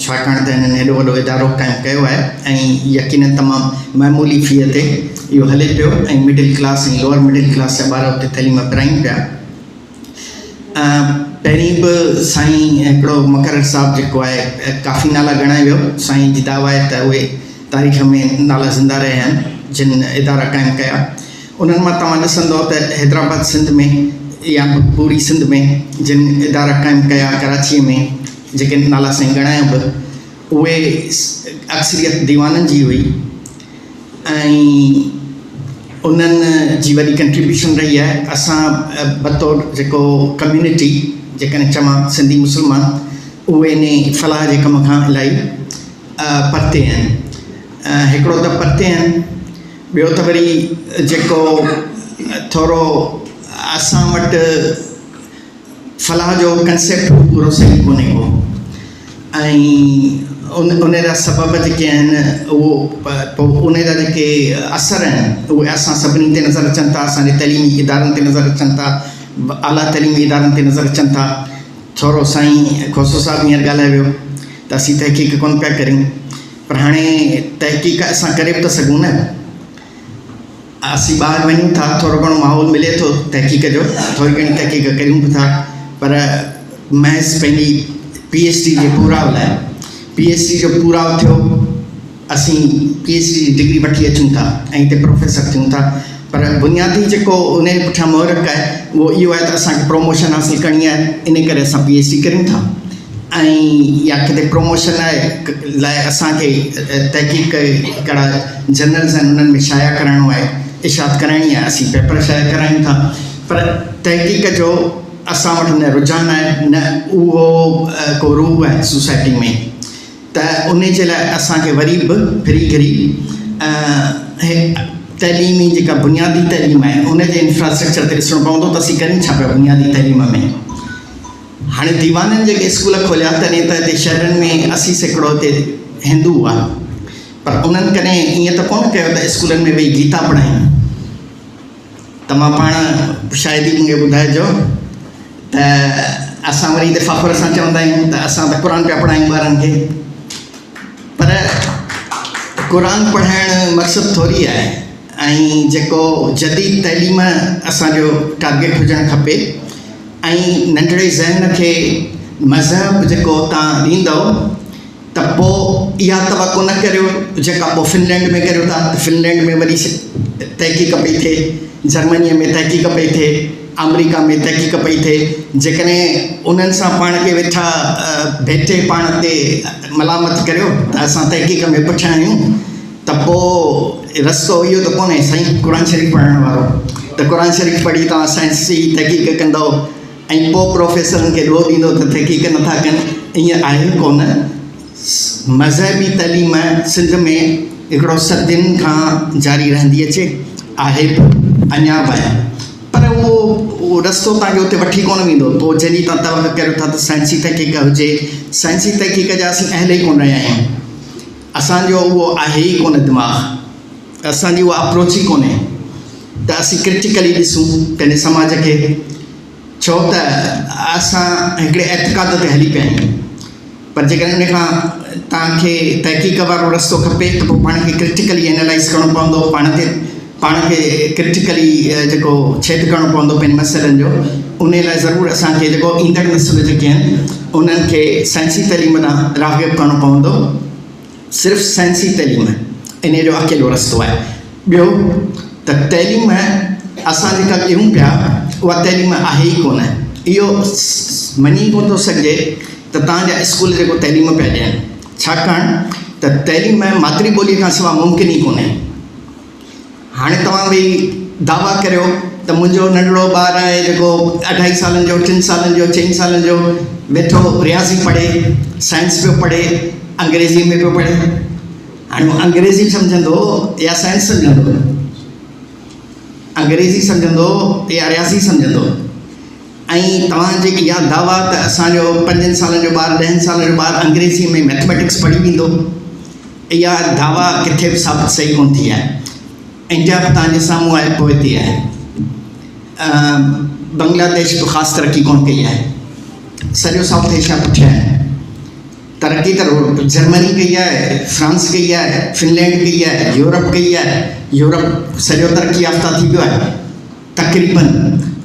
ڇاڪاڻ ته هنن هيڏو وڏو ادارو قائم ڪيو آهي ۽ يقينن تمام معمولي فيء تي اهو هلي پيو ۽ middle class ۽ lower middle class جا ٻار اتي تعليم پرائين پيا. پهرين به سائين هڪڙو مقرر صاحب جيڪو آهي ڪافي نالا ڳڻائي ويو سائين جي دعويٰ آهي ته اهي تاريخ ۾ نالا زنده رهيا آهن جن ادارا قائم ڪيا انهن مان توهان ڏسندو ته حيدرآباد سنڌ ۾ يا پوري سنڌ ۾ جن ادارا قائم ڪيا ڪراچيء ۾ جيڪي نالا سائين ڳڻايا به اهي اڪثريت ديوانن جي هئي. ۽ انهن جي وڏي ڪنٽريبيوشن رهي آهي اسان بطور جيڪو ڪميونٽي جيڪڏهن چوان سنڌي مسلمان اهي انهي فلاح جي ڪم کان الاهي پرتي آهن هڪڙو ته پرتي آهن ٻيو ته وري جيڪو ٿورو اسان وٽ فلاح جو ڪنسيپٽ به پورو صحيح ڪونهي ڪو ۽ ان ان جا سبب جيڪي آهن اهو پوء ان جا جيڪي اثر آهن اهي اسان سڀني تي نظر اچن ٿا اسان جي تعليمي ادارن تي نظر اچن ٿا اعليٰ تعليمي ادارن تي نظر اچن ٿا ٿورو سائين کوسو صاحب هينئر ڳالهائي ويو ته اسين تحقيق ڪونه پيا ڪريون پر هاڻي تحقيق اسان ڪري به ٿا سگهون نه اسين ٻاهر وڃون ٿا ٿورو گهڻو ماحول ملي ٿو تحقيق جو ٿوري گهڻي تحقيق ڪريون به ٿا پر محض پنهنجي پي ايڇ ڊي جي پوراء لاء پي ايڇ ڊي جو پوراء ٿيو اسين پي ايڇ ڊي جي ڊگري وٺي اچون ٿا ۽ هتي پروفيسر ٿيون ٿا پر بنيادي جيڪو ان جي پٺيان محرڪ آهي اهو اهو آهي ته اسانکي پروموشن حاصل ڪرڻي آهي ان ڪري اسان پي ايڇ ڊي ڪريون ٿا ۽ يا ڪٿي پروموشن لاء اسان کي تحقيق هڪڙا جرنلز آهن انهن ۾ شايع ڪرائڻو آهي اشاعت ڪرائڻي آهي اسين پيپر شايع ڪرايون ٿا پر تحقيق جو اسان وٽ نه رجحان آهي نه اهو ڪو روح آهي سوسائٽي ۾ ته ان جي لاء اسان کي وري به ڦري گهري تعليمي جيڪا بنيادي تعليم آهي ان جي انفراسٽرڪچر تي ڏسڻو پوندو ته اسين ڪريون ڇا پيا بنيادي تعليم ۾. هاڻي ديوانن جيڪي اسڪول کوليا تڏهن ته هتي شهرن ۾ 80% هتي هندو هئا پر انهن ڪڏهن ائين ته ڪونه ڪيو ته اسڪولن ۾ ويهي گيتا پڙهايون. توهان پاڻ شايد ئي مون کي ٻڌائجو ته اسان وري هتي فخر سان چوندا آهيون ته اسان ته قرآن پيا پڙهايون ٻارن کي پر قرآن پڙهائڻ مقصد ٿوري آهي ۽ جيڪو جديد تعليم اسان جو ٽارگيٽ هجڻ کپي ۽ ننڍڙي ذهن کي مذهب جيڪو تان ڏيندؤ ته پوء اها توقع نه ڪريو جيڪا پوء فنلينڊ ۾ ڪريو ٿا ته فنلينڊ ۾ وڏي تحقيق پئي ٿئي، جرمنيء ۾ تحقيق پئي ٿئي، آمريڪا ۾ تحقيق پئي ٿئي، جيڪڏهن انهن سان پاڻ کي ويٺا ڀيٽي پاڻ تي ملامت ڪريو ته اسان تحقيق ۾ پٺيان آهيون ته پوء رستو اهو ته ڪونهي سائين قرآن شريف پڙهڻ وارو ته قرآن شريف پڙهي توهان سائنسي تحقيق ڪندؤ ۽ پوء پروفيسرن کي ڏوهه ڏيندؤ ته تحقيق نٿا ڪن ائين آهي ڪونه. مذهبي تعليم سنڌ ۾ هڪڙو صدين کان جاري رهندي اچي آهي به اڃا به آهي پر اهو اهو رستو توهان کي اتي وٺي ڪونه ويندو پوء جنهن جي توهان توقع ڪريو ٿا ته سائنسي تحقيق هجي سائنسي تحقيق جا اسين اهل ئي ڪونه رهيا آهيون اسان جو اهو آهي ئي ڪونه دماغ اسان جي اها اپروچ ئي ڪونهي ته اسين ڪرٽيڪلي ڏسون پنهنجي سماج کي ڇو ته اسان هڪڙي اعتقاد تي هلي پيا آهيون پر جيڪڏهن ان کان توهان کي تحقيق وارو رستو کپي ته پوء پاڻ کي ڪرٽيڪلي اينالائز ڪرڻو پوندو پاڻ کي پاڻ کي ڪرٽيڪلي جيڪو ڇيد ڪرڻو پوندو پنهنجي مسئلن جو ان لاء ضرور اسان کي جيڪو ايندڙ نسل جيڪي آهن انهن کي سائنسي تعليم ڏانهن راغب ڪرڻو پوندو. صرف سائنسي تعليم انهيء جو اڪيلو رستو آهي. ٻيو ته تعليم اسان جيڪا ڏيون پيا اها تعليم آهي ئي ڪونه. اهو مڃي ئي ڪونه ٿو سگهجي ته توهان جا اسڪول جيڪو تعليم پيا ڏين. ڇاڪاڻ ته تعليم مادري ٻوليء کان سواء ممڪن ئي ڪونهي. هاڻي توهان ويهي دعويٰ ڪريو ته منهنجو ننڍڙو ٻار آهي جيڪو اڍائي سالن جو، ٽن سالن جو، چئن سالن جو ويٺو رياضي پڙهي، سائنس پيو پڙهي، انگريزيء ۾ پيو پڙهي. هاڻي هو انگريزي سمجهندو يا سائنس سمجهندو؟ انگريزي سمجهندو يا رياضي سمجهندو؟ ۽ توهان جي اها دعويٰ ته اسان جو پنجن سالن جو ٻار، ڏهن سالن جو ٻار انگريزيء ۾ مئٿميٽڪس پڙهي ويندو، اها دعويٰ ڪٿي به ثابت صحيح ڪونه ٿي آهي. انڊيا به توهان جي سامهون آهي پوئتي آهي. بنگلاديش به خاص ترقي ڪونه ڪئي آهي. سڄو سائوٿ ايشيا پٺيان آهي. ترقي ته جرمني ڪئي آهي، فرانس ڪئي آهي، فنلينڊ ڪئي آهي، يورپ ڪئي آهي. يورپ سڄو ترقي يافته ٿي ويو آهي. تقريبن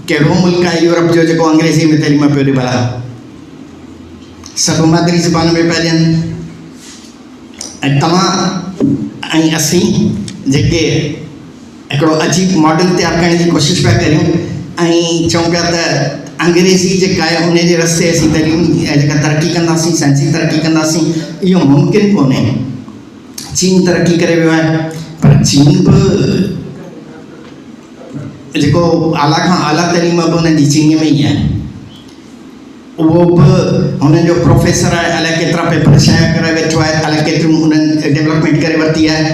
ڪهڙو ملڪ آهي يورپ جو جيڪو انگريزيء ۾ تعليم پيو ڏي ڀلا؟ سڀ مادري زبان ۾ پيا ڏين. ۽ توهان ۽ اسين جيڪي هڪڙو عجيب ماڊل تيار ڪرڻ جي ڪوشش پيا ڪريون ۽ چئون پيا ته انگريزي جيڪا آهي ان جي رستي اسين تعليم جيڪا ترقي ڪنداسين سائنسي ترقي ڪنداسين اهو ممڪن ڪونهي. چين ترقي ڪري ويو آهي پر چين به جيڪو اعليٰ کان اعليٰ تعليم به انهن جي چينيء ۾ ئي آهي. اهو به هنن جو پروفيسر آهي، الائي ڪيترا پيپر شايع ڪرائي ويٺو آهي، الائي ڪيتريون انهن ڊولپمينٽ ڪري ورتي آهي،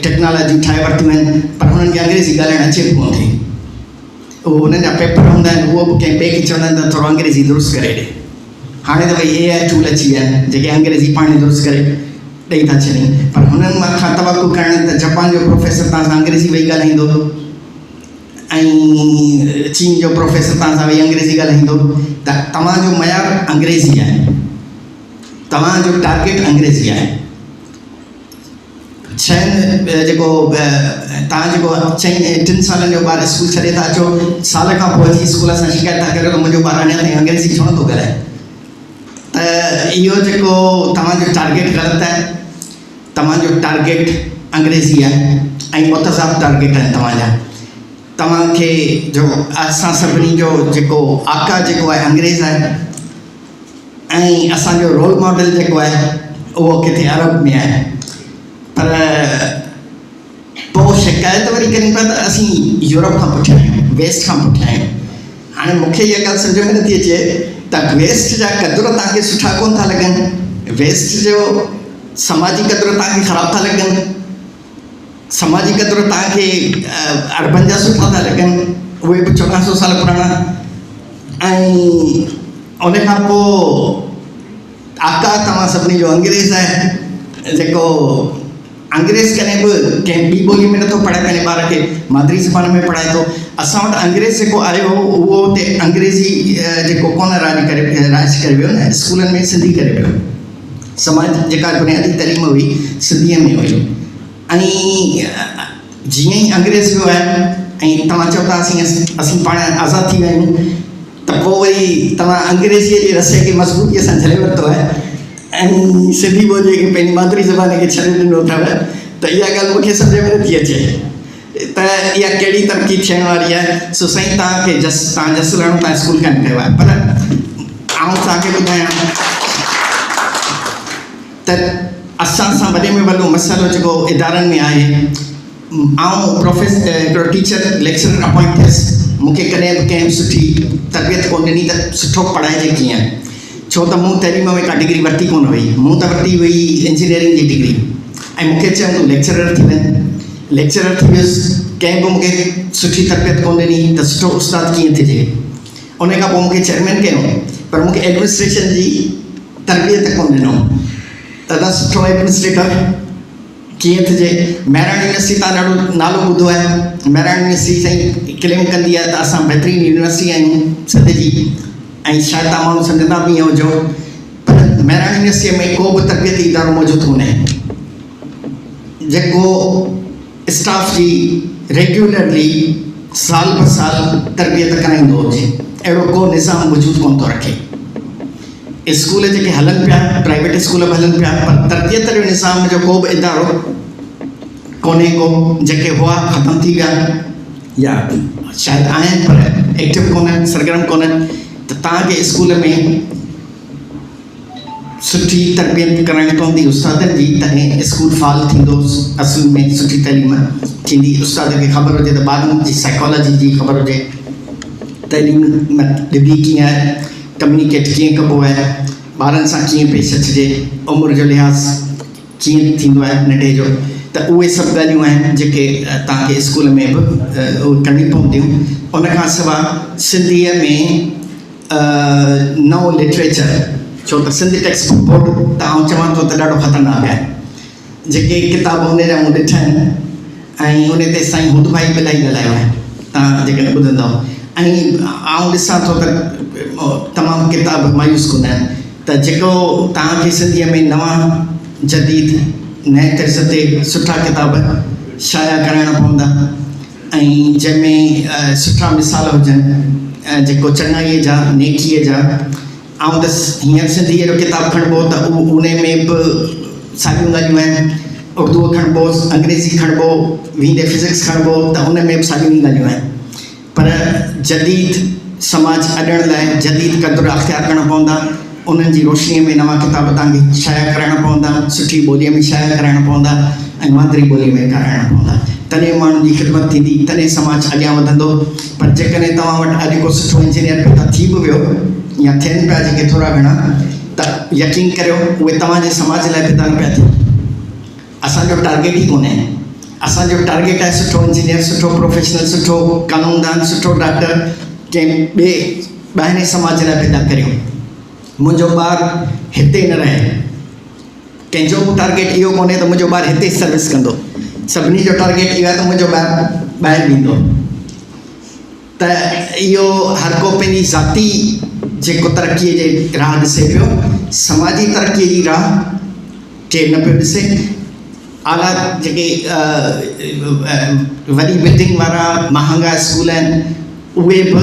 ٽيڪنالاجيون ٺاهي ورتيون آهن، پر هنن کي انگريزي ڳالهائڻ اچي به ڪونه ٿي. اهو هنن جا پيپر هوندا آهن، اهو به ڪنهن ٻئي کي چوندا آهن ته ٿورو انگريزي درست ڪري ڏي. هاڻي ته وري اي آء ٽول اچي ويا آهن، جيڪي انگريزي پاڻ ئي درست ڪري ڏئي ٿا ڇڏين. پر هنن کان توقع ڪرڻ ته جپان جو پروفيسر توهان سان انگريزي ويهي ڳالهائيندو ۽ چين جو پروفيسر توهان سان ويهي انگريزي ڳالهائيندو ته توهان جو معيار انگريزي آهي، توهان جو ٽارگيٽ انگريزي آهي. ڇهن جيڪو توهان جيڪو چئن ٽن سالن جو ٻار اسڪول ڇڏي ٿا اچو سال کان پوء اچي اسڪول سان شڪايت ٿا ڪريو ته منهنجو ٻار اڃا تائين انگريزي ڇو نٿو ڳالهائي ته اهو جيڪو توهان جو ٽارگيٽ غلط آهي توهان جو ٽارگيٽ انگريزي آهي ۽ متضاد ٽارگيٽ آهن توهان جا توهان کي جو اسان سڀني جو جيڪو آقا جيڪو آهي انگريز آهي ۽ اسان جو رول ماڊل جيڪو آهي اهو ڪٿي عرب ۾ آهي پر پوء شڪايت وري ڪريون پيا ته اسين يورپ کان پٺيان آهيون ويسٽ کان پٺيان آهيون هاڻي مون کي اها ڳالهه سمجهه ۾ نٿي اچي ته ويسٽ جا قدر توهان کي سٺا ڪونه ٿا لڳن ويسٽ جو سماجي قدر توهان کي خراب ٿا لڳن سماجي قدر توهان کي عربن جا سٺا ٿا لڳن اهي به چوڏهن سو سال پراڻا ۽ ان کان پوء آقا توهان سڀني جو انگريز آهي جيڪو انگريز ڪڏهن به ڪنهن ٻي ٻولي ۾ نٿو پڙهائي پنهنجي ٻار کي مادري زبان ۾ پڙهائي ٿو اسان وٽ انگريز جيڪو آيو هو اهو اتي انگريزي جيڪو ڪونه راڄ ڪري راڄ ڪري ويو نه اسڪولن ۾ سنڌي ڪري ويو سماج جيڪا بنيادي تعليم هئي سنڌيء ۾ هئي ۽ جيئن ئي انگريز ويو آهي ۽ توهان چئو ٿا اسين اسين پاڻ آزاد ٿي ويا آهيون ته پوء وري توهان انگريزيء جي رسي کي مضبوطيء سان جهلي ورتو آهي ۽ سنڌي ٻوليء کي پنهنجي مادري زبان کي ڇڏي ڏنو اٿو ته اها ڳالهه مون کي سمجهه ۾ نٿي اچي ته اها ڪهڙي ترقي ٿيڻ واري آهي. سو سائين توهان کي جس توهان جس لهڻو توهان اسڪول قائم ڪيو آهي پر آئون توهان کي ٻڌايان ته اسان سان وڏي ۾ وڏو مسئلو جيڪو ادارن ۾ آهي آئون پروفيس هڪڙو ٽيچر ليڪچرر اپوائنٽ ٿيس مون کي ڪڏهن به ڪنهن به سٺي تربيت ڪونه ڏني ته سٺو پڙهائجي ڪيئن ڇو ته مون تعليم ۾ ڪا ڊگري ورتي ڪونه هئي مون ته ورتي هئي انجنيئرنگ جي ڊگري ۽ مون کي چيائون تون ليڪچرر ٿي وڃ ليڪچرر ٿي ويس ڪنهن به مون کي سٺي تربيت ڪونه ڏني ته سٺو استاد ڪيئن ٿجي ان کان پوء مون کي چيئرمين ڪيائون پر مون کي ايڊمنسٽريشن جي تربيت ڪونه ڏنو ته ادا سٺو ايڊمنسٽريٽر ڪيئن ٿجي؟ مهراڻ يونيورسٽي تان ڏاڍو نالو ٻڌو آهي. مهراڻ يونيورسٽي سائين ڪليم ڪندي آهي ته اسان بهترين يونيورسٽي آهيون سنڌ جي ۽ شايد توهان ماڻهو سمجهندا به ائين هجو پر مهراڻ يونيورسٽيء ۾ ڪو به تربيتي ادارو موجود ڪونهي جيڪو اسٽاف جي ريگيولرلي سال به سال تربيت ڪرائيندو هجي اهڙو ڪو نظام وجود ڪونه ٿو رکي. اسڪول جيڪي هلن پيا پرائيويٽ اسڪول به هلن پيا پر تربيت جو نظام جو ڪو به ادارو ڪونهي ڪو جيڪي هئا ختم ٿي ويا يا شايد آهن پر ايڪٽو ڪونهن سرگرم ڪونهن ته توهان کي اسڪول ۾ سٺي تربيت ڪرائڻي پوندي استادن جي تڏهن اسڪول فعال ٿيندو اصل ۾ سٺي تعليم ٿيندي استاد کي خبر هجي ته ٻارن جي سائيڪالاجي جي خبر هجي تعليم ڏبي ڪيئن آهي ڪميونيڪيٽ ڪيئن ڪبو آهي، ٻارن سان ڪيئن پيش اچجي، عمر جو لحاظ ڪيئن ٿيندو آهي ننڍي جو ته اهي سڀ ڳالهيون آهن جيڪي توهان کي اسڪول ۾ به اهي ڪرڻيون پونديون. ان کان سواء سنڌيء ۾ نئون لٽريچر ڇو ته سنڌ ٽيڪسٽ بڪ بورڊ ته آئون چوان ٿو ته ڏاڍو خطرناڪ آهي. جيڪي ڪتاب ان جا مون ڏٺا آهن ۽ ان تي سائين هوت ڀائي به الاهي ڳالهايو آهي توهان جيڪڏهن ٻڌندؤ ۽ آئون ڏسان ٿو ته تمام ڪتاب مايوس ڪن آهن ته جيڪو توهان کي سنڌيء ۾ نوان جديد نئين طرز تي سٺا ڪتاب شايع ڪرائڻا پوندا ۽ جنهن ۾ سٺا مثال هجن جيڪو چڱائيء جا نيڪيء جا آئون ته هينئر سنڌيء جو ڪتاب کڻبو ته اهو انهي ۾ به ساڳيون ڳالهيون آهن، اردوء کڻبو، انگريزي کڻبو، ويندي فزڪس کڻبو ته ان ۾ به ساڳيون ئي ڳالهيون آهن. پر جديد سماج اڏڻ لاء جديد قدر اختيار ڪرڻا پوندا، انهن جي روشنيء ۾ نوان ڪتاب توهان کي شايع ڪرائڻا پوندا، سٺي ٻوليء ۾ شايع ڪرائڻا پوندا. ۽ مادري ٻولي ۾ ڪرائڻا پوندا. تڏهن ماڻهن جي خدمت ٿيندي، تڏهن سماج اڳيان وڌندو. پر جيڪڏهن توهان وٽ اڄ ڪو سٺو انجنيئر پيدا ٿي به ويو يا ٿين پيا جيڪي ٿورا گهڻا ته يقين ڪريو اهي توهان جي سماج لاء پيدا نه پيا ٿين. اسان جو ٽارگيٽ ئي ڪونهي. اسان جو ٽارگيٽ آهي سٺو انجنيئر، سٺو پروفيشنل، سٺو قانوندان، سٺو ڊاڪٽر ڪنهن ٻئي ٻاهرين سماج لاء پيدا ڪريون. منهنجو ٻار هتي نه رهي. ڪنهن جو به ٽارگيٽ اهو ڪونهي ته منهنجو ٻار هتي سروس ڪندو. سڀني جو ٽارگيٽ اهو آهي ته منهنجو ٻار ٻاهر ويندو. ته اهو هر ڪو پنهنجي ذاتي جيڪو ترقيء جي راهه ڏسي پيو، سماجي ترقيء جي راهه ڪير نه پيو ڏسي. اعليٰ جيڪي وڏي بلڊنگ وارا مهانگا اسڪول آهن اهي به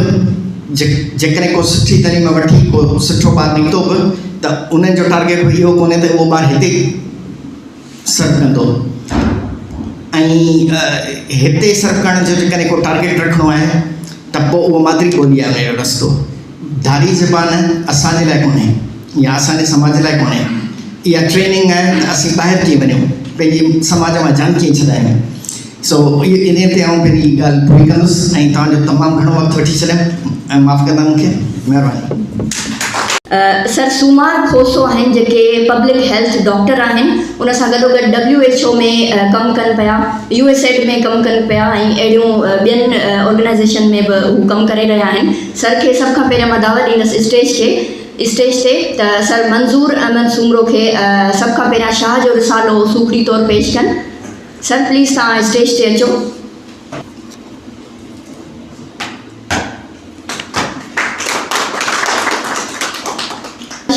جيڪڏهن ڪو سٺي تعليم وٺي ڪو سٺو ٻار نڪتو به ته انهن جو ٽارگيٽ به اهو ڪونهي ته اهو ٻار هتي سرو ڪندو ۽ هتي سرو ڪرڻ جو جيڪڏهن ڪو ٽارگيٽ رکڻو آهي ته پوء اهو مادري ٻولي آهي ان جو رستو. ڌاري زبان اسان جي لاء ڪونهي يا اسان جي سماج لاء ڪونهي. اها ٽريننگ آهي ته اسين ٻاهر ڪيئن وڃون، پنهنجي سماج مان جان ڪيئن ڇڏايون. سو انهيء تي آئون پنهنجي ڳالهه پوري ڪندس ۽ توهان جو تمام گهڻو وقت وٺي ڇڏيم ۽ معاف ڪندا مون کي. مهرباني. سر سومار کوسو آهن جيڪي پبلڪ هيلٿ ڊاڪٽر آهن ان سان گڏو گڏ ڊبليو ايڇ او ۾ ڪم ڪن پيا يو ايس ايڊ ۾ ڪم ڪن پيا ۽ اهڙيون ٻين آرگنائيزيشن ۾ به هو ڪم ڪري رهيا آهن سر کي سڀ کان پهريان مان دعوت ڏيندس اسٽيج کي اسٽيج تي ته سر منظور احمد سومرو کي سڀ کان پهريان شاهه جو رسالو سوکڙي طور پيش ڪن سر پليز توهان اسٽيج تي اچو.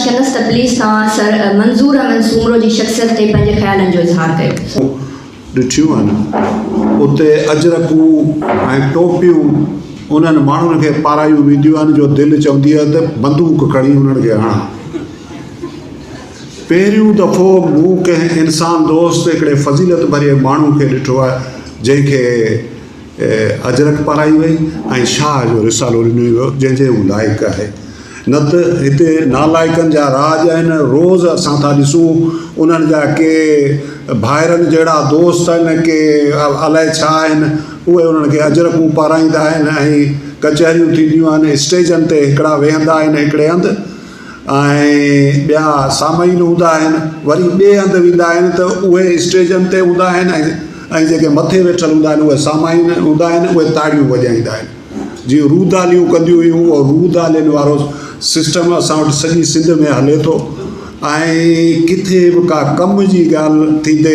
ڪندس ته پليز توهان سر منظور احمد سومرو جي شخصيت تي پنهنجي خيالن جو اظهار ڪيو. ڏٺيون آهن اتي اجرڪون ۽ ٽوپيون انهن ماڻهن کي پارايون وينديون آهن جو دل چوندي آهي ته بندوق کڻي انهن کي هڻان. پهريون دفعو مون ڪنهن انسان دوست هڪڙي فضيلت ڀريي ماڻهو کي ڏٺو آهي جنهن کي اجرڪ پارائي وئي ۽ شاهه جو رسالو ڏنو ويو جنهن جي هو لائق آهي. نه ته هتي نالائقن جا راڄ آهن، روز اسان ٿا ڏسون انهن جا ڪي ڀائرن جهڙا دوست آهن ڪي الائي ڇا آهن اهي انهن کي اجرڪون پارائيندا آهن ۽ ڪچهريون ٿينديون آهن اسٽيجن تي هڪڙا ويهندا آهن هڪڙي هنڌ ۽ ٻيا سامعين هوندا آهن وري ٻئي هنڌ ويندا آهن ته اهي اسٽيجن تي هوندا آهن ۽ جيڪي مٿي ويٺل هوندا آهن اهي سامعين هوندا آهن اهي تاڙيون وڄائيندا آهن جيئن روداليون ڪنديون هيون اهو رودالين وارو سسٽم اسان وٽ سڄي سنڌ ۾ هلي ٿو ۽ ڪٿي به ڪا ڪم جي ڳالهه ٿيندي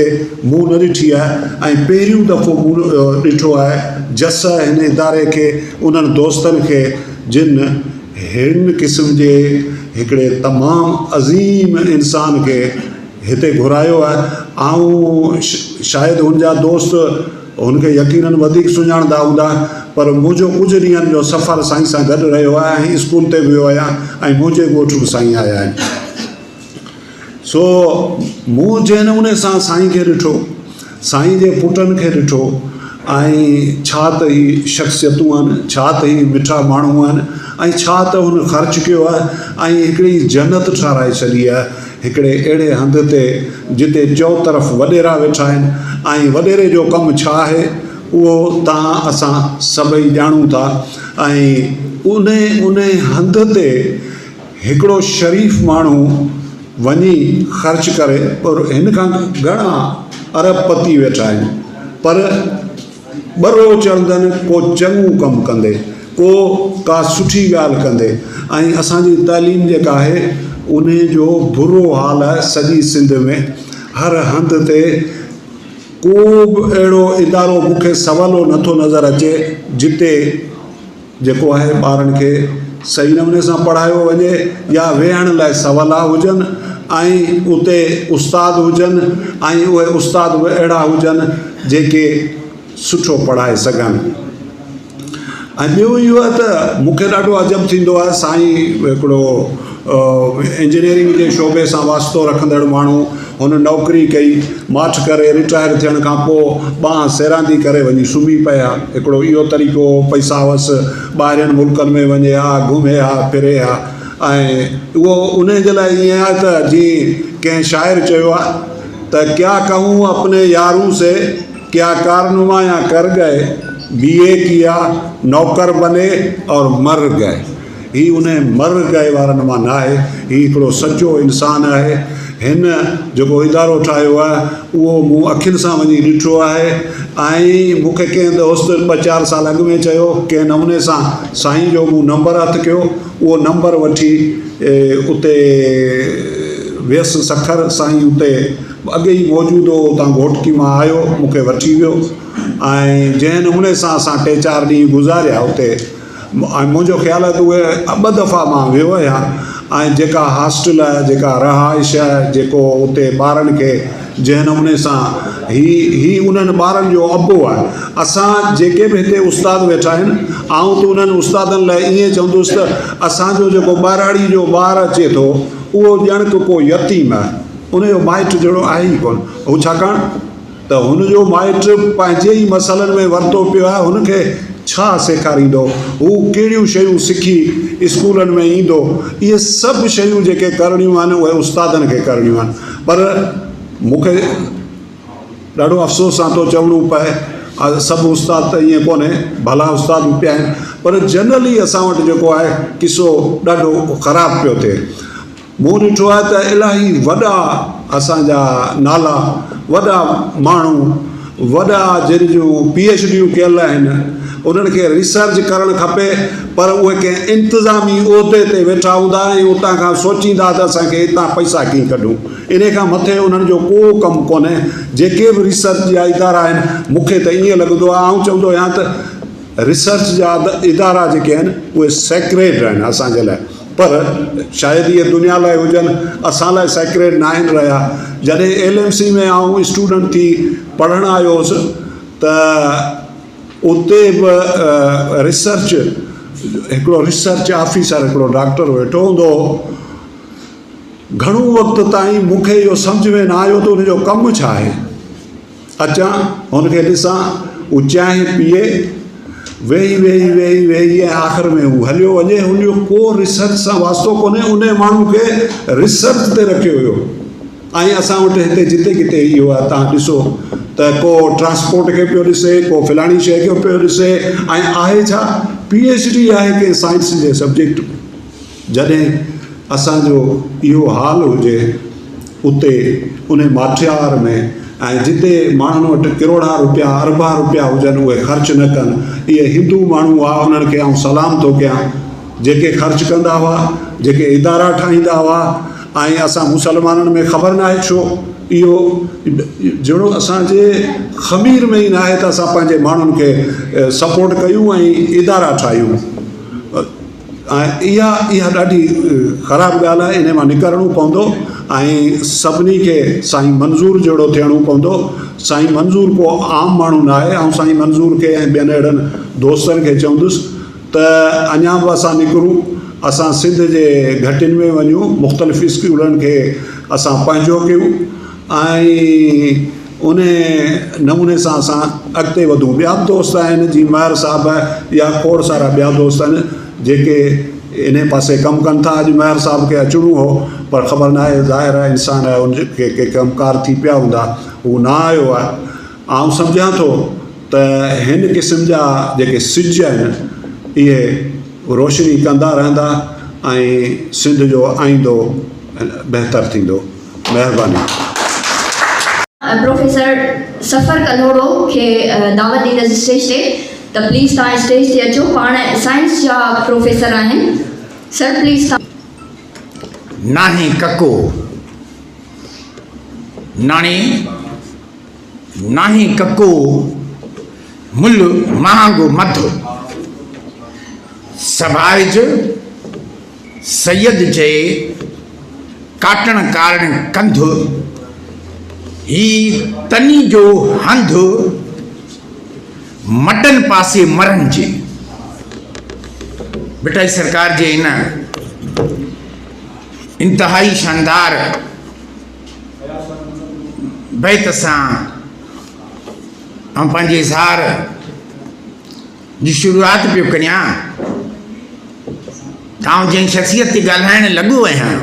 مون نه ڏٺي آهي ۽ پهريون دفعو مون ڏٺو آهي جس هن اداري کي انهن دوستن کي جن هن قسم جي هڪڙي تمام عظيم انسان کي هتي گهرايو آهي. آئون شايد هن جا دوست هن کي يقينن وڌيڪ سڃاڻندا هوندا پر منهنجو ڪجهه ڏينهن جو سفر سائين سان گڏ رهيو آهي ۽ اسڪول تي به ويو آهيان ۽ منهنجي ڳوٺ به سائين آيا آهن. سو مون جنهن نموني سان سائين کي ڏٺو، سائين جي پٽن کي ڏٺو ۽ ڇا ته هي شخصيتون آهن، ڇا ته هي مٺا ماڻهو آهن ۽ ڇا ته هن خرچ ڪيو آهي ۽ هڪڙي جنت ٺهرائي ڇڏي آهي هڪڙي اهڙي هنڌ تي جتي چؤطرف وڏيرا ويٺا آهن ۽ وڏيري جو ڪم ڇا آهي اهو توهان اسان سڀئي ڄاڻون ٿا ۽ انهي انهي هنڌ تي هڪڙو شريف ماڻهو وڃي خرچ ڪري پر هن کان گهڻا ارب پتي ويٺا آهن پر ٻرو چڙهندن ڪو چڱو ڪم ڪندي ڪو ڪا سٺي ڳالهه ڪندي ۽ اسان جي تعليم جيڪا آهي انهي جو برو حال آهي سڄي سنڌ ۾ هر هنڌ تي ڪو به اهڙو ادارو مون کي سولو نٿو نظر اچي جتي جيڪو آهي ٻارن کي صحيح نموني سان پڙهايو وڃي يا ويهڻ لاء سولا هجن ۽ اتي استاد هجن ۽ اهي استاد به اهڙا هجن جيڪي سٺو پڙهائي سگهن ۽ ٻيو اهو آهي ته مون کي ڏاڍو عجب ٿيندو آهي سائين هڪڙو انجنيئرنگ جي شعبي سان واسطو رکندڙ ماڻهو هن نوڪري ڪئي، ماٺ ڪري رٽائر ٿيڻ کان پوء ٻانهن سيراندي ڪري وڃي سمهي پئي ها. هڪڙو اهو طريقو هو، پئسا هئس، ٻاهرين ملڪن ۾ وڃي ها، گهمي ها، ڦري ها ۽ اهو انهيء جي لاء ائين آهي ته جيئن ڪنهن شاعر چيو آهي ته. ته ڪيا ڪهون اپني يارون سي ڪيا ڪارنمايان ڪر گئي، بي اي ڪيا، نوڪر بني اور مر گئي. هي انهي مر گئي وارن مان ناهي، هي هڪڙو سچو انسان آهي. هن جيڪو ادارو ٺاهيو آهي، اهو مون اکين سان وڃي ڏٺو آهي ۽ مون کي ڪنهن دوست ٻه چار سال اڳ ۾ چيو، ڪنهن نموني سان سائين جو مون نمبر هٿ ڪيو، اهو نمبر وٺي اتي ويس سکر، سائين اتي اڳي ئي موجود هو، اتان گهوٽڪي مان آيو، مون کي وٺي ويو ۽ جنهن نموني سان اسان ٽي چار ڏينهن گذاريا اتي ۽ منهنجو خيال آهي ته اهي ٻه دفعا مان ويو آهيان ۽ جيڪا هاسٽل آهي جيڪا رهائش آهي جيڪو اتي ٻارن کي جنهن نموني سان هي هي انهن ٻارن جو ابو آهي اسان جيڪي به هتي استاد ويٺا آهن آئون ته انهن استادن لاء ائين چوندس ته اسان جو جيڪو ٻهراڙي جو ٻار اچي ٿو اهو ڄڻ ڪو يتيم آهي ان جو مائٽ جهڙو آهي ئي ڪونه هو ڇاڪاڻ ته هن جو مائٽ پنهنجي ئي مسئلن ۾ ورتو پيو آهي، هن کي ڇا سيکاريندو؟ هو ڪهڙيون شيون سکي اسڪولن ۾ ايندو؟ اهي سڀ شيون جيڪي ڪرڻيون آهن، اهي استادن کي ڪرڻيون آهن. پر مون کي ڏاڍو افسوس سان ٿو چوڻو پئي، سڀ استاد ته ائين ڪونهي، ڀلا استاد به پيا آهن، پر جنرلي اسان وٽ جيڪو آهي قصو ڏاڍو خراب پيو ٿئي. مون ڏٺو آهي ته الاهي وڏا اسان جا نالا، وڏا ماڻهو، وڏا جن جون پي ايڇ ڊيون ڪيل آهن، انهن کي ريسرچ ڪرڻ کپي پر اهي ڪنهن انتظامي عهدي تي ويٺا هوندا ۽ اتان کان سوچيندا ته اسان کي اتان پئسا ڪيئن ڪڍون. انهي کان مٿي انهن جو ڪو ڪم ڪونهي. جيڪي به ريسرچ جا ادارا آهن، مون کي ته ائين لڳندو آهي، آئون چوندو آهيان ته ريسرچ جا ادارا جيڪي آهن، اهي سيڪريڊ آهن اسان جي لاء. پر شايد اهي دنيا لاء هجن، اسان لاء سيڪريڊ ناهن رهيا. جڏهن ايل ايم سي ۾ آئون اسٽوڊنٽ ٿي پڙهڻ آيو هوس ته اتي به ريسرچ هڪڙو ريسرچ آفيسر هڪڙو ڊاڪٽر ويٺو هوندو هو. گهڻو وقت تائين مون کي اهو سمجهه ۾ نه آيو ته ان جو ڪم ڇا آهي. اچان، هن کي ڏسان، هو چانهه پيئي، ويهي ويهي ويهي ويهي ۽ آخر ۾ هو هليو وڃي. هن جو ڪو ريسرچ سان واسطو ڪونهي، انهي ماڻهو کي ريسرچ تي رکيو ويو. ۽ اسان وٽ هتي جتي ڪٿي اهو آهي، توهان ڏسو ته ڪو ٽرانسپورٽ کي پيو ڏسي، ڪو فلاڻي شيء کي پيو ڏسي ۽ آهي ڇا؟ پي ايڇ ڊي آهي ڪنهن سائنس جي سبجيڪٽ ۾. جڏهن اسان جو اهو حال هجي اتي انهي ماٺيار ۾ ۽ جتي ماڻهن وٽ ڪروڙها روپيا اربها روپيا هجن اهي خرچ نه ڪن اهي هندو ماڻهو هئا انهن کي آئون سلام ٿو ڪيان جيڪي خرچ ڪندا هئا جيڪي ادارا ٺاهيندا هئا ۽ اسان مسلمانن ۾ خبر ناهي ڇو اهو جهڙو اسان جي خمير ۾ ئي ناهي ته اسان پنهنجي ماڻهن کي سپورٽ ڪيون ۽ ادارا ٺاهيون. ۽ اها اها ڏاڍي خراب ڳالهه آهي انهي مان نڪرڻو پوندو ۽ سڀني کي سائين منظور جهڙو ٿيڻو پوندو سائين منظور ڪو عام ماڻهو نه آهي آئون سائين منظور کي ۽ ٻين اهڙن دوستن کي چوندس ته اڃا به اسان نڪرون اسان سنڌ جي گهٽين ۾ وڃون مختلف اسڪولن کي اسان پنهنجو ڪيون ۽ انهي نموني سان اسان اڳتي وڌون. ٻيا به دوست آهن جيئن مهر صاحب يا کوڙ سارا ٻيا دوست آهن جيڪي انهي پاسي ڪم ڪن ٿا. اڄ مهر صاحب کي اچڻو هو پر خبر ناهي ظاهر آهي انسان آهي ان کي ڪي ڪم ڪار ٿي پيا هوندا هو نه آيو آهي. آئون سمجهان ٿو ته هن قسم جا جيڪي سج آهن اهي روشني ڪندا رهندا ۽ سنڌ جو آئيندو بهتر ٿيندو. مهرباني. پروفيسر صفر ڪلهوڙو کي دعوت ڏيندس اسٽيج تي ته پليز توهان اسٽيج تي اچو پاڻ سائنس جا پروفيسر آهن سر پليز توهان. ناهي ڪڪو ناڻي ناهي ڪڪو ملهه مهانگو مڌ سڀائج سيد چئي، ڪاٽڻ ڪارڻ ڪنڌ، هي تني جو هنڌ، مٽن پاسي مرن جي. ڀٽائي سرڪار جي هن انتهائي شاندار بيت سان آئون پنهنجي اظهار جي شروعات پيو ڪريان ته آئون جنهن شخصيت تي ڳالهائڻ لڳو آهيان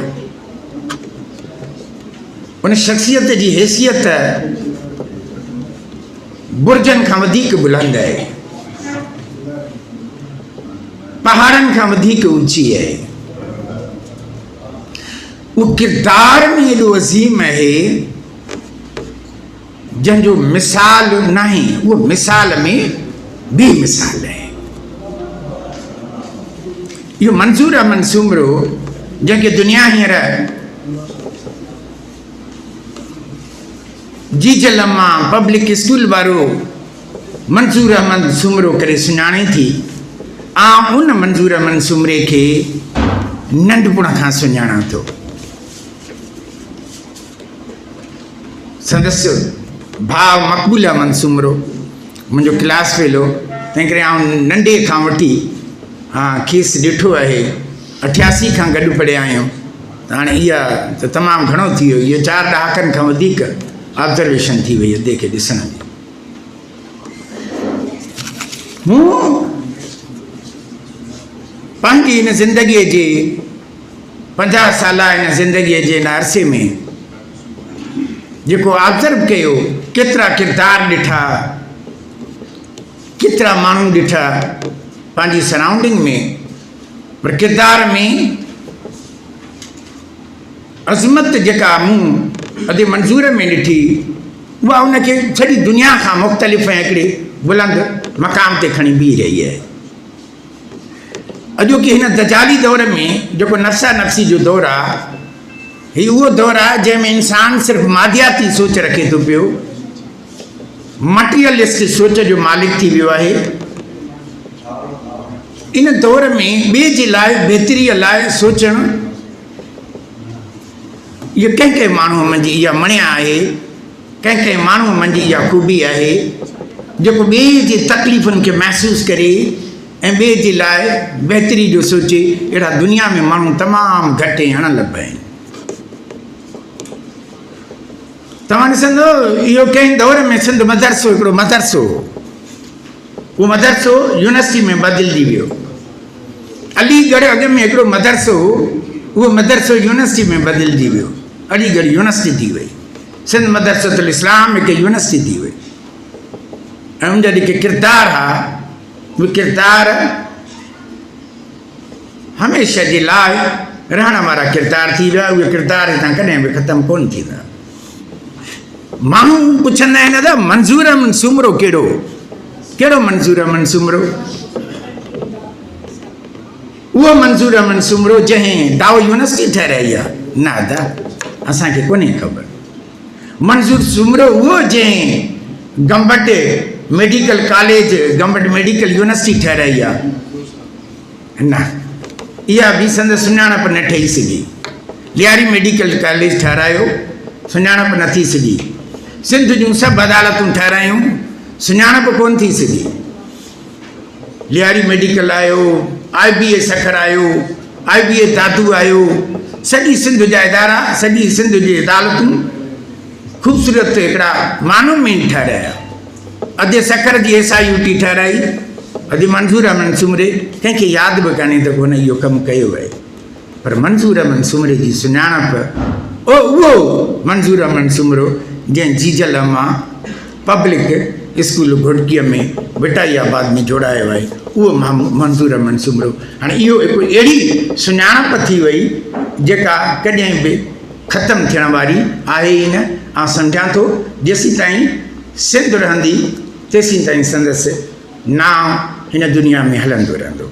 ان شخصيت جي حيثيت برجن کان وڌيڪ بلند آهي، پهاڙن کان وڌيڪ اوچي آهي. اهو ڪردار ۾ ايڏو عظيم آهي جنهن جو مثال ناهي، اهو مثال ۾ بي مثال آهي. اهو منظور احمد سومرو جنهن کي دنيا هينئر جيجل مان پبلڪ اسڪول وارو منظور احمد سومرو ڪري سڃاڻي ٿي، آئون ان منظور احمد سومري کي ننڍپڻ کان سڃاڻان ٿو. سندس ڀاء مقبول احمد سومرو منهنجو ڪلاس فيلو، تنهنڪري آئون ننڍي کان وٺي کيس ڏٺو آهي. 88 کان گڏ پڙهيا آهيون ته هاڻي اها ته تمام گهڻو ٿي ويو. اهو چار ڏهاڪن کان وڌيڪ آبزرويشن ٿي وئي ادي کي ڏسڻ جي. مون پنهنجي هن زندگيء جي 50 سالا هن زندگيء جي هن عرصي ۾ جيڪو آبزرو ڪيو، ڪيترا ڪردار ڏٺا، ڪيترا ماڻهو ڏٺا پنهنجي سرائونڊنگ ۾، پر ڪردار ۾ عظمت جيڪا مون ادي منظور ۾ ڏٺي، اها ان کي سڄي دنيا کان مختلف ۽ هڪڙي بلند مقام تي کڻي بيهي رهي آهي. اڄوڪي هن دجالي دور ۾ جيڪو نفسا نفسي جو دور آهي، هي اهو دور آهي جنهن ۾ انسان صرف مادياتي سوچ رکي ٿو پيو، مٽيريلسٽ سوچ جو مالڪ ٿي ويو آهي. ان دور ۾ ٻئي جي لاء بهتريء لاء سوچڻ اهو ڪنهن ڪنهن ماڻهوء منجهه اها مڻيا آهي، ڪنهن ڪنهن ماڻهوء منجهه اها خوبي آهي، جيڪو ٻئي جي تڪليفن کي محسوس ڪري ۽ ٻئي جي لاء بهتري جو سوچي، اهڙا دنيا ۾ ماڻهو تمام گهٽ ۽ اڻ لڀ آهن. توهان ڏسندو اهو ڪنهن دور ۾ سنڌ مدرسو هڪڙو مدرسو هو. اهو مدرسو يونيورسٽي ۾ بدلجي ويو. علي ڳڙهه اڳ ۾ هڪڙو مدرسو هو، اهو مدرسو يونيورسٽي ۾ بدلجي ويو. علي ڳڙهه يونيورسٽي ٿي وئي. سنڌ مدرسة الاسلام هڪ يونيورسٽي ٿي وئي ۽ ان جا جيڪي ڪردار ها، اهي ڪردار هميشه جي لاء رهڻ وارا ڪردار ٿي ويا. اهي ڪردار هتان ڪڏهن به ختم ڪونه ٿيندا. ماڻهو پڇندا آهن ادا منظور احمد سومرو ڪهڙو؟ ڪهڙو منظور احمد سومرو؟ اهو منظور احمد سومرو جنهن ڊائو يونيورسٽي ٺهرائي آهي. نه ادا اسان کي ڪونهي خبر. منظور سومرو اهو جنهن Gambat medical college, Gambat medical university ٺهرائي آهي. نه، اها به سندس سڃاڻپ نه ٺهي سگهي. لياري ميڊيڪل ڪاليج ٺهرايو، سڃاڻپ نه ٿي سگهي. سنڌ جون سڀ عدالتون ٺهرايون، سڃاڻپ ڪونه ٿي سگهي. لياري ميڊيڪل آيو، آء بي اي سکر آيو، آء بي اي دادو آيو، سڄي سنڌ جا ادارا، سڄي سنڌ جي عدالتون خوبصورت هڪڙا مانومينٽ ٺهرايا. ادي سکر جي ايس I U ٽي ٺهرائي، ادي منظور احمد سومري، ڪنهن کي ياد به ڪانهي ته هن اهو ڪم ڪيو آهي. پر منظور احمد سومري جي سڃاڻپ اهو منظور احمد سومرو جنهن جيجل اما پبلڪ اسڪول گهوٽڪيء ۾ ڀٽائي آباد ۾ جوڙايو آهي، اهو منظور احمد سومرو. هاڻي اهو هڪ اهڙي سڃاڻپ ٿي وئي جيڪا ڪڏهن به ختم ٿيڻ واري آهي ئي نه. آئون سمجهان ٿو جيسيتائين سنڌ رهندي تيسين تائين سندس نانء هن دنيا ۾ هلندو رهندو،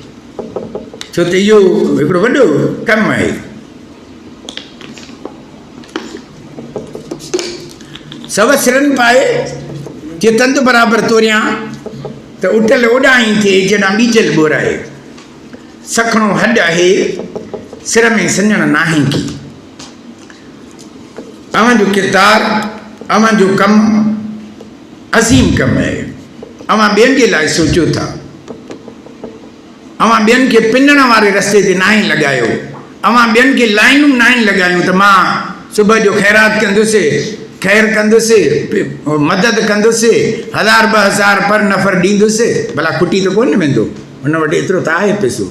ڇو ته اهو هڪڙو وڏو ڪم آهي. سو سرن پائي جي تند برابر توريان ته اٽل اوڏانهن ئي ٿئي جيڏانهن ٻيجل ٻورائي. سکڻو هڏ آهي، سر ۾ سڃڻ ناهي ڪي. اوهان جو ڪردار، اوهان جو ڪم عظيم ڪم آهي. اوهان ٻين جي لاء سوچيو ٿا. اوهان ٻين کي پنڻ واري رستي تي ناهي لڳايو. اوهان ٻين کي لائنون ناهن لڳايون ته مان صبح جو خيرات ڪندس، خير ڪندس، مدد ڪندس، هزار 2000 پر نفر ڏيندس، ڀلا کٽي ته ڪونه ويندو، هن وٽ ايترو ته آهي پئسو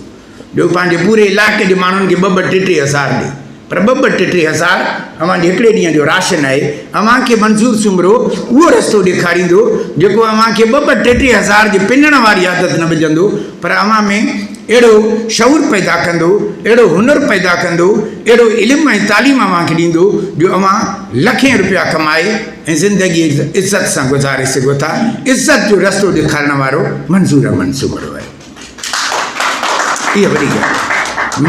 جو پنهنجي پوري علائقي جي ماڻهن کي ٻه ٻه ٽي ٽي هزار ڏي. پر ٻه ٻه ٽي ٽي هزار اوهان جي هڪڙي ڏينهن جو راشن آهي. اوهان کي منظور سومرو اهو رستو ڏيکاريندو جيڪو اوهان کي ٻه ٻه ٽي ٽي هزار جي پنڻ واري عادت نه وجهندو پر اوهان ۾ اهڙو شعور پيدا ڪندو، اهڙو هنر پيدا ڪندو، اهڙو علم ۽ تعليم اوهان کي ڏيندو جو اوهان لکين رپيا ڪمائي ۽ زندگي عزت سان گذاري سگهو ٿا. عزت جو رستو ڏيکارڻ وارو منظور احمد سومرو آهي. اها وڏي ڳالهه آهي.